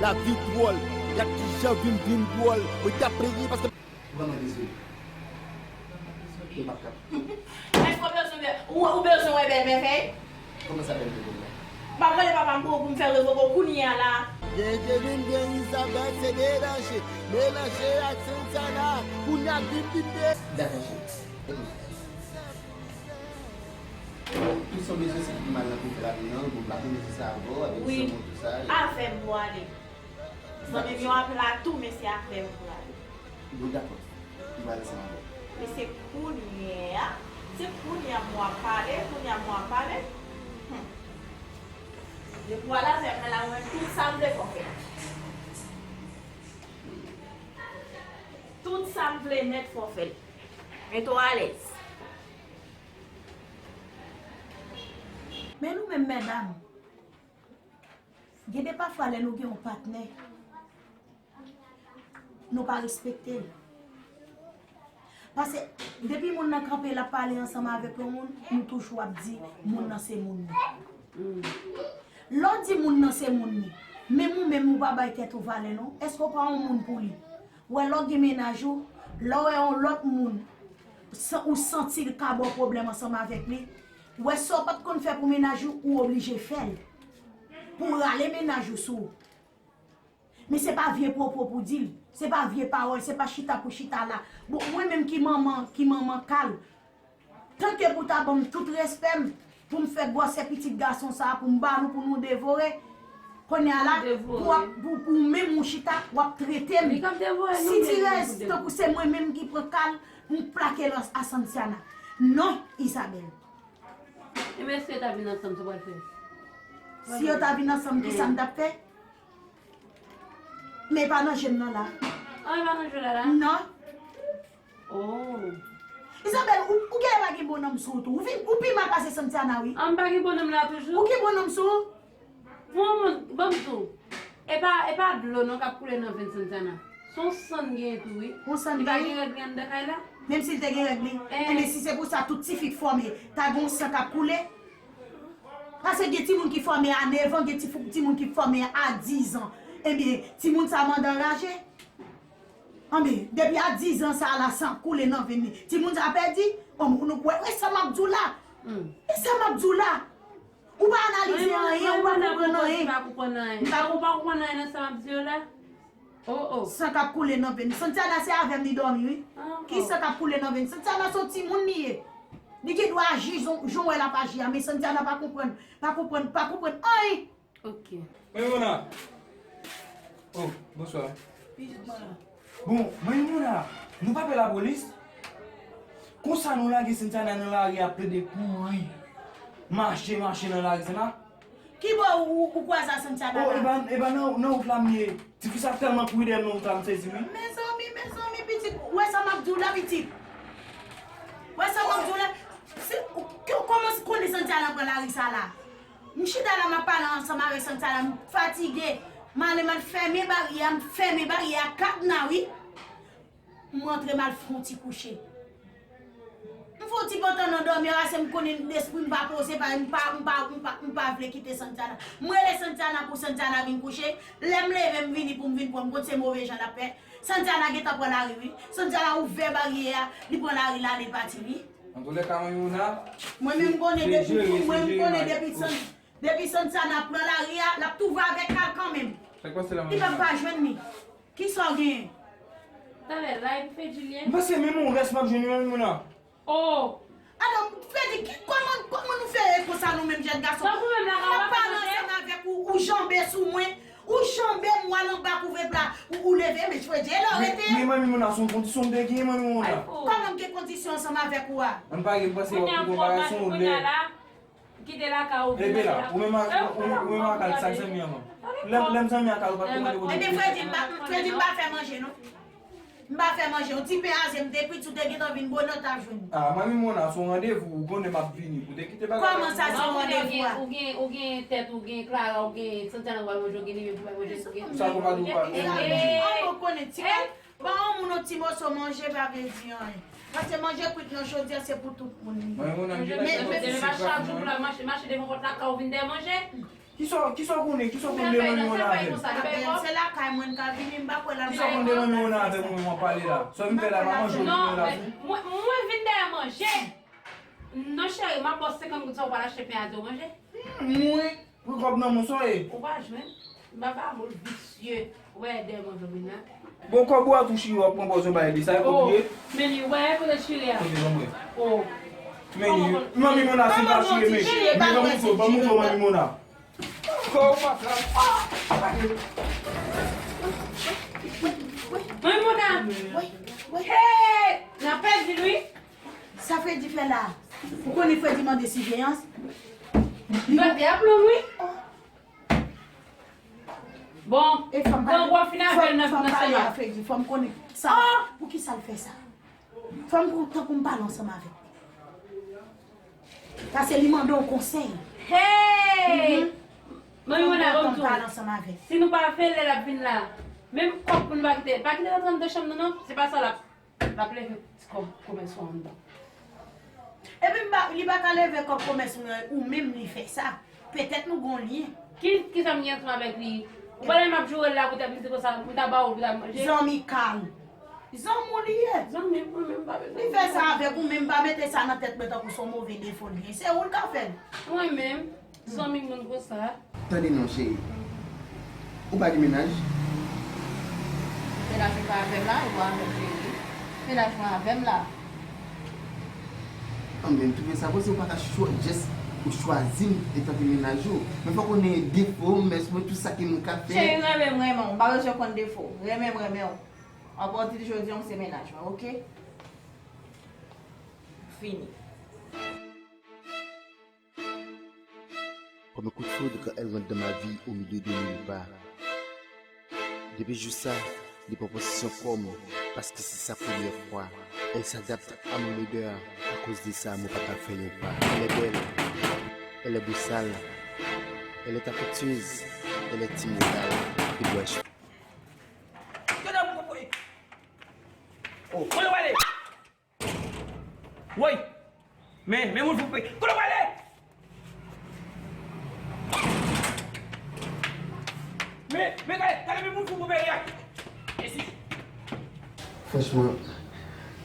Lavi dwòl. Gad kijan vi m vin dwòl. Mwen t ap plede paske. Vrèman dezole. Yo p ap ka. Èske w bezwen, ou, ou bezwen wè bèlmè fèy? Kòman sa bèlmè pou mwen? M ap rele papa m pou, pou m fè revoke w kounye a la. Gen Jeremy, gen Isabelle, se melanje. Melanje ak Santana. Kounye a vin vin de. Dakò, cheri. Tout sa w bezwen, se pou m al nan kote lavi an, bon, m pa konnen si sa avè w, avèk zanmi w, tout sa. Avè m pou ale. Zanmi m yo ap la tou, men se avè m pou ale. Bon, dakò. M pral ansanm avè w. Men se kounye a, se kounye a m w ap pale, kounye a m w ap pale. Hmm. Depi w al avè m nan la, mwen, tout sa m vle fò fè. Tout sa m vle nèt fò fè l. Mete w alèz. Men nou menm medam, gen de pafwa lè nou gen yon patnè, nou pa respekte l. Paske depi moun nan kanpe, l ap pale ansanm avèk yon moun, nou toujou ap di moun nan se moun nou. Lè w di moun nan se moun li, menm ou menm ou pa bay tèt ou valè non. Èske w pa yon moun pou li? Ou wè lè w gen mennaj ou, lè w wè yon lòt moun, san, ou santi l ka ba w pwoblèm ansanm avèk li, ou wè sa w pa t konn fè pou mennaj ou, ou oblije fè l. Pou w rale mennaj ou sou ou. Men se pa vye pwopo pou di l, se pa vye pawòl, se pa chita pou chita la. Bon, mwen menm ki manman, ki manman Kal, tanke pou ta ban m tout respè m, pou m fè gwòsè pitit gason sa a, pou m ba nou, pou nou devore. Kounye a la, pou w ap, pou, pou w menm ou chita, w ap trete m. Li k ap devore nou, si men li pou tirèz, tankou se mwen menm ki pran Kal, m plake l a Santiana. Non, Isabelle. E men si yo ta vin ansanm, sa w pral fè? Si yo ta vin ansanm, kisa m t ap fè? Men e pa nan je m nan la. An, e pa nan je la la? Non. Oh. Isabelle, ou, ou genlè pa gen bonnanm sou ou tou. Ou vin, ou pi mal pase Santiana, wi. An, m pa gen bonnanm la toujou? Ou gen bonnanm sou ou? Bon, bon, ban m di w. E pa, e pa dlo non k ap koule nan venn Santiana. Se yon sann genyen tou, wi. Yon sann genyen? Li pa gen règ li anndan kay la? Menm si l te gen règ li. Eh. Enben, si se pou sa tout tifi k fòme, ta gen yon san k ap koule. Paske gen timoun ki fòme a nèf an, gen ti fou, timoun ki fòme a diz an. Ebyen, timoun sa mande anraje. Anben, depi a diz an sa la, san ap koule nan venn li. Timoun sa pèdi. Bon, nou, wè, wè sa m ap di w la. Hmm. E sa m ap di w la. Ou pa analize anyen, ou pa konprann anyen. M pa konprann anyen. M pa konprann anyen nan sa m ap di yo la. Oh, oh. San k ap koule nan venn. Santiana se avè m li dòmi, wi. Ah, oh. Ki san k ap koule nan venn? Santiana se yon timoun li ye. Li gen dwa aji jan, jan w wè l ap aji a, men Santiana pa konprann, pa konprann, pa konprann anyen. Ok. Maimouna. Oh, bonswa. Pitit mwen la. Bon, Maimouna, nou pa pè lapolis? Konsa nou lage Santiana nan lari ap plede kouri. Mache, mache nan lari, se ma. Ki bò ou, ou, ou kwaze a Santiana la? Oh, e pa, e pa nan, nan wout la m ye. Tifi sa tèlman kouri dèyè m nan wout la, m sezi, wi. Mezanmi, mezanmi, pitit. Ou wè sa m ap di w la, pitit? Ou wè sa m ap di w la? Se, ou, kòman konnen Santiana pran lari sa la? M chita la, m ap pale ansanm avèk Santiana, m fatige. M ale, m al fèmen baryè a, m fèmen baryè a, kadna, wi. M rantre, m al fè yon ti kouche. M fè yon ti pantan nan dòmi a, se m konnen lespri m pa poze, pa, m pa, m pa, m pa, m pa vle kite Santiana. M rele Santiana pou Santiana vin kouche. Lè m leve, m vini pou m vin pran, m konn se move jan l ap fè. Santiana gentan pran lari, wi. Santiana ouvè baryè a, li pran lari, l ale, l pati, wi. Antoulèka, Maimouna, mwen menm konnen depi, mwen menm konnen depi San-, depi Santiana pran lari a, l ap twouve avèk Kal kanmenm. Sa k pase la, Maimouna? Li p ap pa jwenn li. Kisa w genyen? Talè la, epi Fedjilien. M panse menm yon rès m ap jwenn li, Maimouna. Oh! Alò, Fedji, ki, kòman, kòman nou fè konsa nou menm jèn gason? Tankou menm la, n ap pale ansanm avèk ou, ou janbe sou mwen. Ou janbe m, w al anba kouvèt la, ou, ou leve, men Fredje, lè w rete. Men, men Maimouna, se yon kondisyon m te gen, Maimouna. Kòman m gen kondisyon ansanm avèk ou a? Ann pa gen, m panse w ap pran bagay se yon lè. Kite lakay ou vin nan lakay. Ou menm ak, ou, ou menm ak Kal, sa k zanmi an, man? Lè, lè m zanmi ak Kal, ou pa t konn mande kote. Ebyen, Fredje, m pa, Fredje, m pa fè manje, non. M pa fè manje. Yon ti pen aze m te kwit, si w te gentan vin bonè w t ap jwenn. Ah, manmi Mona, se yon randevou, ou konnen m ap vini. Ou te kite bagay la. Kòman sa se yon randevou a? Ou gen, ou gen tèt, ou gen Clara, ou gen Santana, ou bay manje, ou gen li menm pou bay manje, ou gen... Sa konpa di ou pa... An, ou konnen ti kal. Ban yon moun yon ti moso manje pa vle di anyen. Paske manje kwit nan chodyè se pou tout moun li ye. Manje kwit nan chodyè se pa chak jou pou l ap mache, mache devan pòt lakay ou vin dèyè manje. Kisa, kisa w konnen, kisa w konn de manmi Mona avè m? Apèn se lakay mwen ka vini, m pa kwè l ap bay mwen. Kisa w konn de manmi Mona avè m, mwen, w ap pale la? Sa w vin fè la, pa manje w vin fè la tou? Mwen, mwen vin dèyè manje. Non cheri, m ap ba w senkant goud sa ou pral achte pen a di w manje. Mwen, pran kòb nan men w, sa w ye? Ou pa jwenn. M pa ba moun visye. Ou wè dèyè manje w vin la. Bon, kòb ou a tou chire, w ap pran pòz yon bagay de sa, e kote l ye? Men li wè kote l chire a. Kote l mwen? Oh. Men li, manmi Mona, si l pa chire, men, men ban m moutre w, ban m moutre w, manmi Mona. Kò w pa ka. Manmi Mona! Hey! N ap pèdi l wi. Sa Fredi fè la? Ou konnen Fredi mande siveyans? Li gate ap long wi. Bon, e fò m pale, fò m pale a Fredi, fò m konnen sa, poukisa l fè sa. Fò m pran tan pou m pale ansanm avè l. Paske li mande yon konsèy. Hey! Manmi Mona, ban m di w. Si nou pa vle l ap vin la, menm kòb pou nou pa kite, pa kite l antre anndan chanm nou non, se pa sa l ap, l ap leve ti kòb komès ou anndan. Epi m pa, li pa ka leve kòb komès mwen, ou menm li fè sa. Petèt nou gon lyen. Ki, kisa m gen ansanm avèk li? Ou pa wè m ap joure l la pou tèt m di konsa, m ta ba ou pou ta manje? Zanmi kal. Zanmi w li ye. Zanmi m, mwen menm pa bezwen. Li fè sa avèk ou, men m pa mete sa nan tèt mwen tankou se yon move defo l gen. Se ou l ka fè l. Mwen menm, zanmi moun konsa. Tande non, cheri. Ou pa gen mennaj? Mennaj ou pa avè m la, ou pa avè m, cheri. Mennaj mwen avè m la. An, men m twouve sa koze ou pa ka chwa-, just ou chwazi m etanke mennaj ou. Men fòk ou konnen defo m, mès mwen, tout sa ke mwen ka fè. Cheri, renmen m, renmen w. M pa bezwen konn defo w. Renmen m, renmen w. Apati de jodi a, w se mennaj mwen, oke? Fini. Comme un coup de foudre, elle rentre dans ma vie au milieu de nulle part. Depuis jour sa, li pran posesyon kò m, paske se sa premyè fwa. Elle s'adapte à mon odeur, à cause de ça, mwen pa ka fè yon pa. Elle est belle, elle est bossale, elle est affectueuse, elle est immorale, et dois-je... Kote w pral ale? Woy! Men, men moun fou pe-, kote w prale? Men, men gade, gade men moun fou pou peyi a. Esi. Franchman,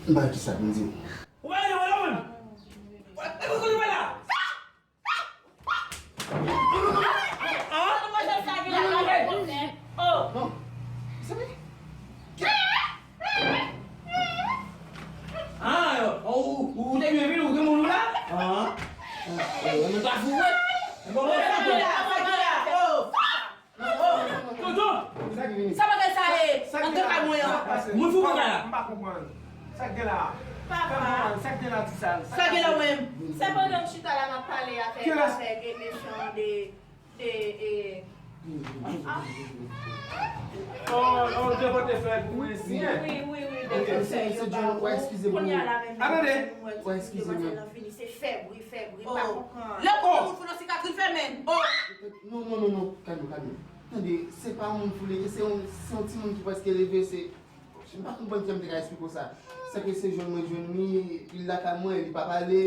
m pa wè kisa pou m di w. Ou pa rele mwen non menm. Ou pa, ou pa rele mwen la. Bon, mezanmi. Ah, ou, ou, ou te byen vini, ou gen moun ou la? Ah. Ou pa fou vre? Bon, bon, bon. Tonton! Sa bagay sa ye? Antre kay mwen an. Moun fou bagay la. M pa konprann. Sa k gen la? Papa. Sa k gen la, ti sal? Sa gen la, menm? Se pandan m chita la, m ap pale avèk, avèk, e, mesyon de, de, e, ah. Oh, oh, de pote fèy pou mwen, si, hein? Wi, wi, wi, de pote fèy yo ba ou. Kounye a la menm, atande. Wi, eskize m. Demwazèl lan fini, se fèb, wi, fèb, wi, pa konprann. Lè w konn moun fou nan sikatri, fèmen. Oh! Non, non, non, non, kalme, kalme. Tande, se pa moun fou li ye, se yon, se yon timoun ki prèske leve, se, m pa konprann kijan m te ka esplike w sa. Sèke se jwenn mwen jwenn li, li lakay mwen, li pa pale.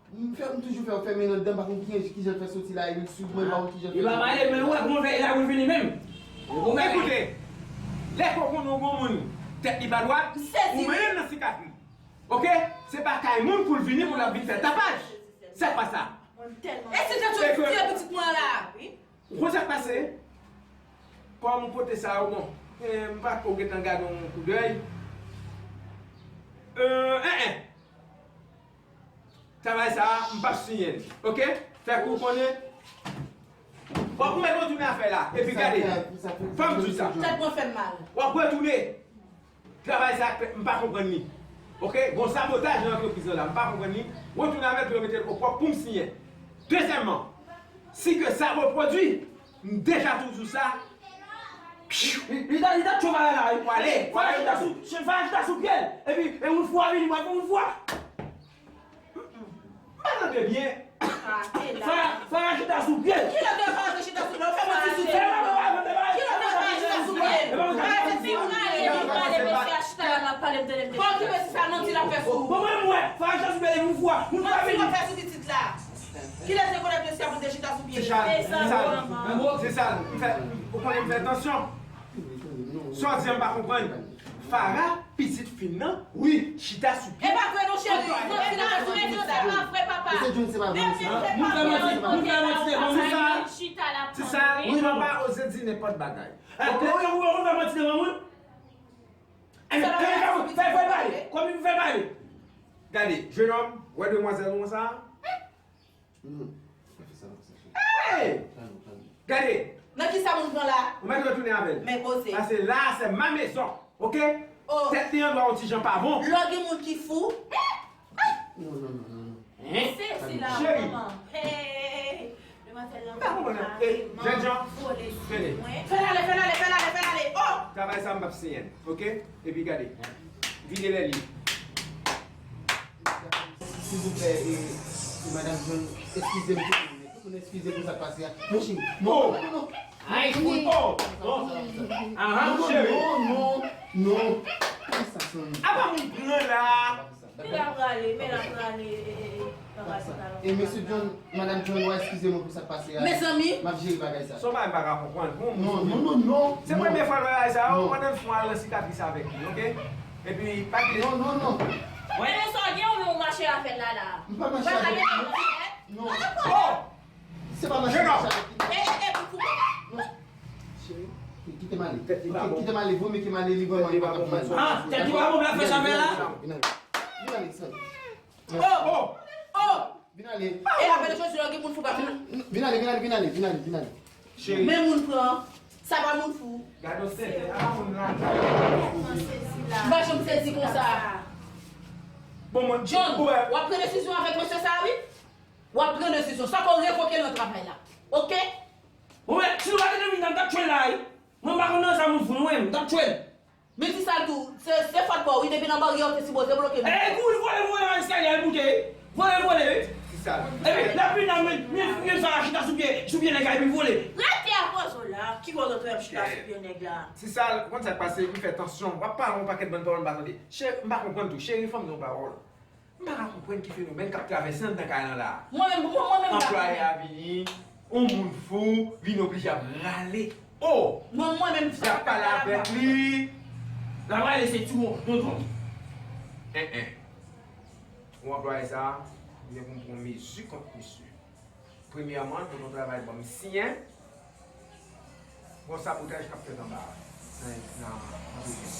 M fè, m toujou fè, fèmen anndan, m pa konn kijan, kijan l fè soti la, li swiv mwen, m pa konn kijan l fè soti. Li pa pale, men ou wè kòman l fè la pou l vini menm. Ou konprann? Ekoute, lè ke w konnen yon moun, tèt li pa dwat, ou mennen l nan sikatri. Oke? Se pa kay moun pou l vini, pou l ap vin fè tapaj. Se pa sa. E si jan ti pitit mwen la? Ou konn sa k pase? Kòm ou pote sa yo, bon, eh, m pa ko gentan gade yon koudèy. Euh, eh, eh. Travay sa a, m p ap siyen l. Oke? Fè kou konnen. W ap mèt retounen afè la. Epi gade, fò m di w sa. Tèt mwen fè m mal. W ap retounen. Travay sa, m pa konprann li. Oke? Gon sabotaj nan antrepriz lan la. M pa konprann li. Retounen avè l pou yo mete l opwòp pou m siyen. Dezyèmman, si ke sa repwodui, m deja toujou sa, Li, li ta, li ta tchwe bagay la, wi. Wale, Fara chita sou, Fara chita sou pye l. Epi, e moun fou a vini, mwen, moun fou a. M pa tande byen. Fara, Fara chita sou pye l. Ki lè Fara te chita sou pye l? Fè mwen ti sou pye l. Ki lè Fara chita sou pye l? Fara te fin pale, li pale, mesye a chita la, m ap pale, m tande, m tande. Bon, ki mesye sa, manti l ap fè sou ou? Bon, mwen, mwen, Fara chita sou pye l, moun fou a, moun fou a vini. Manti w ap fè sou pitit la. Kilès rekonèt mesye a pou te chita sou pye l? Se Sal, se Sal. Se Sal. M fè, ou konnen m fè tansyon. Sa w di a m pa konprann. Fara, pitit fi m nan, wi, chita sou pye. E pa vre non, cheri. Manti l ap fè sou pitit la. Se pa vre, papa. Mesye John, se pa vre, mesye. Moun fè manti, moun fè manti devan moun. Ti Sal, ti Sal, wi, papa oze di nenpòt bagay. Ou, ou, ou, ou fè manti devan moun? Fè, fè, fè l pale. Kòm li fè pale. Gade, jenòm, wè demwazèl ou sa? Non, pa fè sa, pa fè sa, cheri. Hey! Kalme w, kalme w. Gade! Nan ki sa moun pran la? Ou mèt retounen avè l. Men koze. Paske la, c'est ma maison, oke? Oh. Tèt li andwa yon ti jan pa bon. Lò gen moun ki fou. Non, non, non, non, non. Hein? Sezi la, cheri. Manman. Hey! Demwazèl lan pa konprann. Eh, jènjan, vole sou mwen. Fè l ale, fè l ale, fè l ale, fè l ale. Oh! Travay sa, m p ap siyen l, oke? Epi gade, vide lè li. Silvouplè, e, e, madanm John, eskize m tout moun, tout moun eskize pou sa k pase a. Non, cheri, non, non, non, non. Ay, oh, oh. Ahan, cheri. Non, non, non. Apa moun pran la? Men l ap rale, men l ap rale, e, e, e, nan rasinal ankò. E mesye John, madanm John, w a eskize mwen pou sa k pase a. Mezanmi! M ap jere bagay sa. Se yon bagay m pa ka konprann. Pou yon moun non, non, non, non. Se premye fwa l wè bagay sa, ou pandan l fon al nan sikatris avèk li, oke? Epi, pa gen. Non, non, non. Wè, men sa w gen, ou menm ou mache avè l la, la. M pa mache avè l. Non. Oh! Se pa mache, mache avèk li. E, e, e, pou, pou. Non. Cheri, kite m ale. Tèt li pa bon. Kite m ale, vo mye ke m ale, li vrèman li pa ka fè mal. Ah, tèt li pa bon, m la fè sa fè la. Vin ale, vin ale, sè. Oh! Oh! Vin ale. E apre de chaussure, gen moun fou pa fini. Vin ale, vin ale, vin ale, vin ale, vin ale. Cheri. Men moun pran. Sa pa moun fou. Gade w sèten, a moun la. M pa janm sezi konsa. Bon, mwen, John, w ap pran desizyon avèk mesye sa a, wi? W ap pran desizyon. Sa fè w revoke l nan travay la. Oke? Ou wè, si nou pa te vin nan, m t ap tchwe l la, wi. Mwen m pa konn nan sa moun fou, non, mwen, m t ap tchwe l. Men Ti Sal tou, se, se fòt pa w, wi, depi nan baryè w te sipoze bloke moun. E, kouri vole, vole nan eskalye a, l boute, wi. Vole, vole, wi. Ti Sal. Epi, l ap vin nan, men, men, men sa chita sou pye, sou pye nèg la, epi vole. Rete a poze w la, ki wè w ap chita sou pye nèg la? Ti Sal, ou konn sa k pase, m fè tansyon, w ap pale yon pakèt bann pawòl m pa tande. Cheri, m pa konprann tou, cheri, fò m di yon pawòl. M pa ka konprann ki fenomèn k ap travèse anndan kay lan la. Mwen menm, mwen, mwen menm, m pa konprann. Anplwaye a vini, yon moun fou, vin oblije ap rale. Oh! Mwen, mwen menm, sa pa pale avèk li. L ap rale se ti yon, yon dwòg. En, en. Yon anplwaye sa, m gen pou m pran mezi kont misye. Premyèman, l gen yon travay ban m siyen. Gon sabotaj k ap fèt anba a, nan, nan, nan prizon.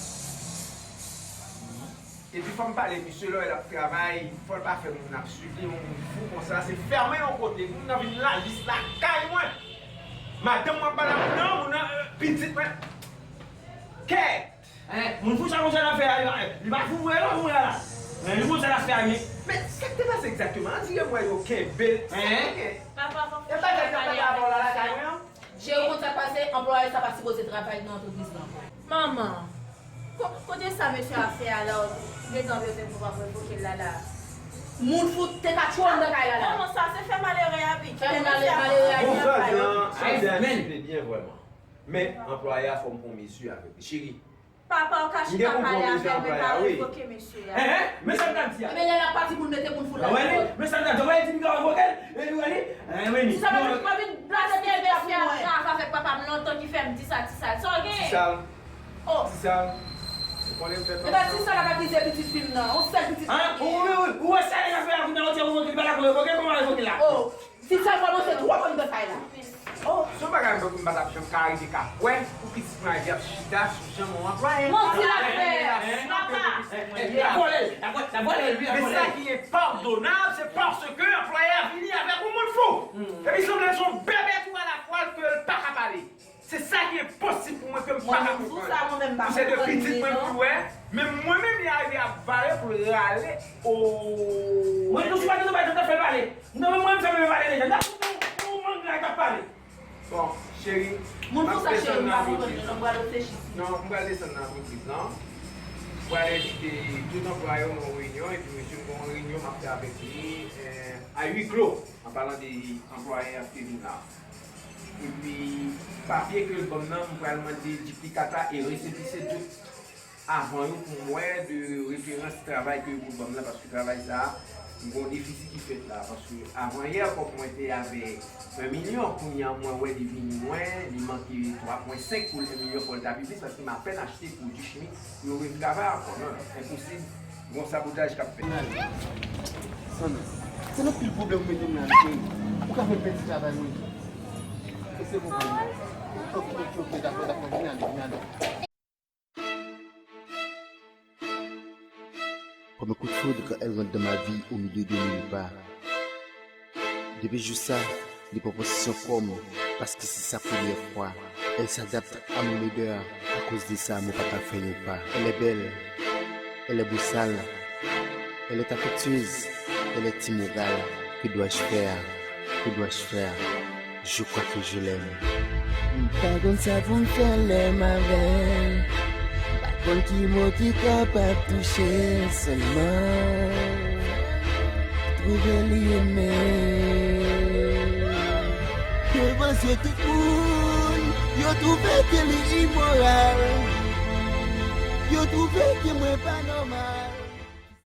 Epi fò m pale misye, lè w wè l ap travay, fò l pa fè moun ap swiv li, yon moun fou konsa, se fèmen yon kote, moun nan vin lalis lakay mwen. Madanm mwen pa la, non, moun nan, euh, pitit mwen. Kèt! Hein, moun fou sa konsa l ap fè a, li pa, li pa fou vre non, moun la la. Hein, li konsa l ap fè a, men. Men, sa k te pase egzakteman? Andirè m wè yo kenbe l. Sa k gen? Papa, fò m fè yon bagay avèk misye. Jere, ou konn sa k pase, anplwaye sa pa sipoze travay nan antrepriz la ankò. Manman, ko-, kote sa mesye a fè a la, ou gentan bezwen pou w ap revoke l la la? Moun fou te ka tchwe w anndan kay la la. Manman, sa se fè malere a pi. Fè malere a pi. Bon, sa jan, sa jan sible byen vrèman. Men, anplwaye a fò m pran mezi avèk li. Cheri, Papa, ou ka chita pale avè l, men pa revoke mesye a. Hein, hein, men sa m t ap di a. Ebyen, lè l ap pati pou l mete moun fou la. Wè li, men sa m t ap di a. Wè li di m ka revoke l, e wè li, hein, wè li. Ti Sal, pa vin blaze tèt mesye a, grav avèk papa m lontan ki fè m di sa, Ti Sal. Sa w gen? Ti Sal. Oh. Ti Sal. Ou konnen m fè tansyon. E pa Ti Sal ap akize pitit fi m nan. Yon sèl pitit fi m. Hein? Ou, ou, ou, ou wè sa nèg ap fè la kounye a, ou di revoke l, pa dakò revoke, kòman revoke l la? Oh. Ti Sal kòmanse twòp anndan kay la. Oh. Se yon bagay m, m pa t ap janm ka rive ka kwè pou pitit mwen rive ap chita sou janm yon anplwaye. Manti l ap fè, papa. L ap vòlè l, l ap vòlè l, wi, l ap vòlè l. Men sa ki enpadonab, se paske anplwaye a vini avèk yon moun fou. Epi sanble se yon bèbè tou alafwa ke l pa ka pale. Se sa ki enposib pou mwen ke m pa ka konprann. Pou se de pitit mwen pou l wè, men mwen menm li arive ap vale pou l rale. Oh. Mwen tou si pa gen nou bay tan fè l pale. Mwen menm mwen fè mwen pale deja. N ap fout ou, ou mangra k ap pale. Bon, cheri, m ap desann nan antrepriz lan. Non, m pral desann nan antrepriz lan. M pral envite tout anplwaye yo nan yon reyinyon, epi mesye m gen yon reyinyon m ap fè avèk li, eh, a huis clos, an palan de anplwaye a ki te vin la. Epi, papye ke l ban m nan, m pral mande diplikata e resepise tout avan yo pou m wè de referans travay ke yo pou ban m nan, paske travay sa a, m gen yon defisi ki fèt la. Paske avan yè, kòb mwen te avè en milyon, kounye a mwen wè li vin mwen, li manke twa pwen senk pou l en milyon, fò l ta pi plis, paske m apèn achte pwodui chimik pou yo retravay ankò. Non, non, enposib, gon sabotaj k ap fèt. Sann, se nan pil pwoblèm ou mete m nan, cheri. Ou ka fè m pèdi travay mwen tou. Èske w konprann mwen? Ok, ok, ok, dakò, dakò, vin ale, vin ale. Comme un coup de foudre quand elle rentre dans ma vie au milieu de nulle part. Depuis jour ça, li pran posesyon kò m, paske se sa premyè fwa. Elle s'adapte à mon odeur, à cause de ça, mwen pa ka fè yon pa. Elle est belle, elle est bossale, elle est affectueuse, elle est immorale. Que dois-je faire? Que dois-je faire? Je crois que je l'aime. M pa konn sa pou m fè lè m avè l. M pa konn ki mo ki kapab touche l sèlman. Twouve li enmen. Devan zye tout moun, yo twouve ke li imoral. Yo twouve ke mwen pa nòmal.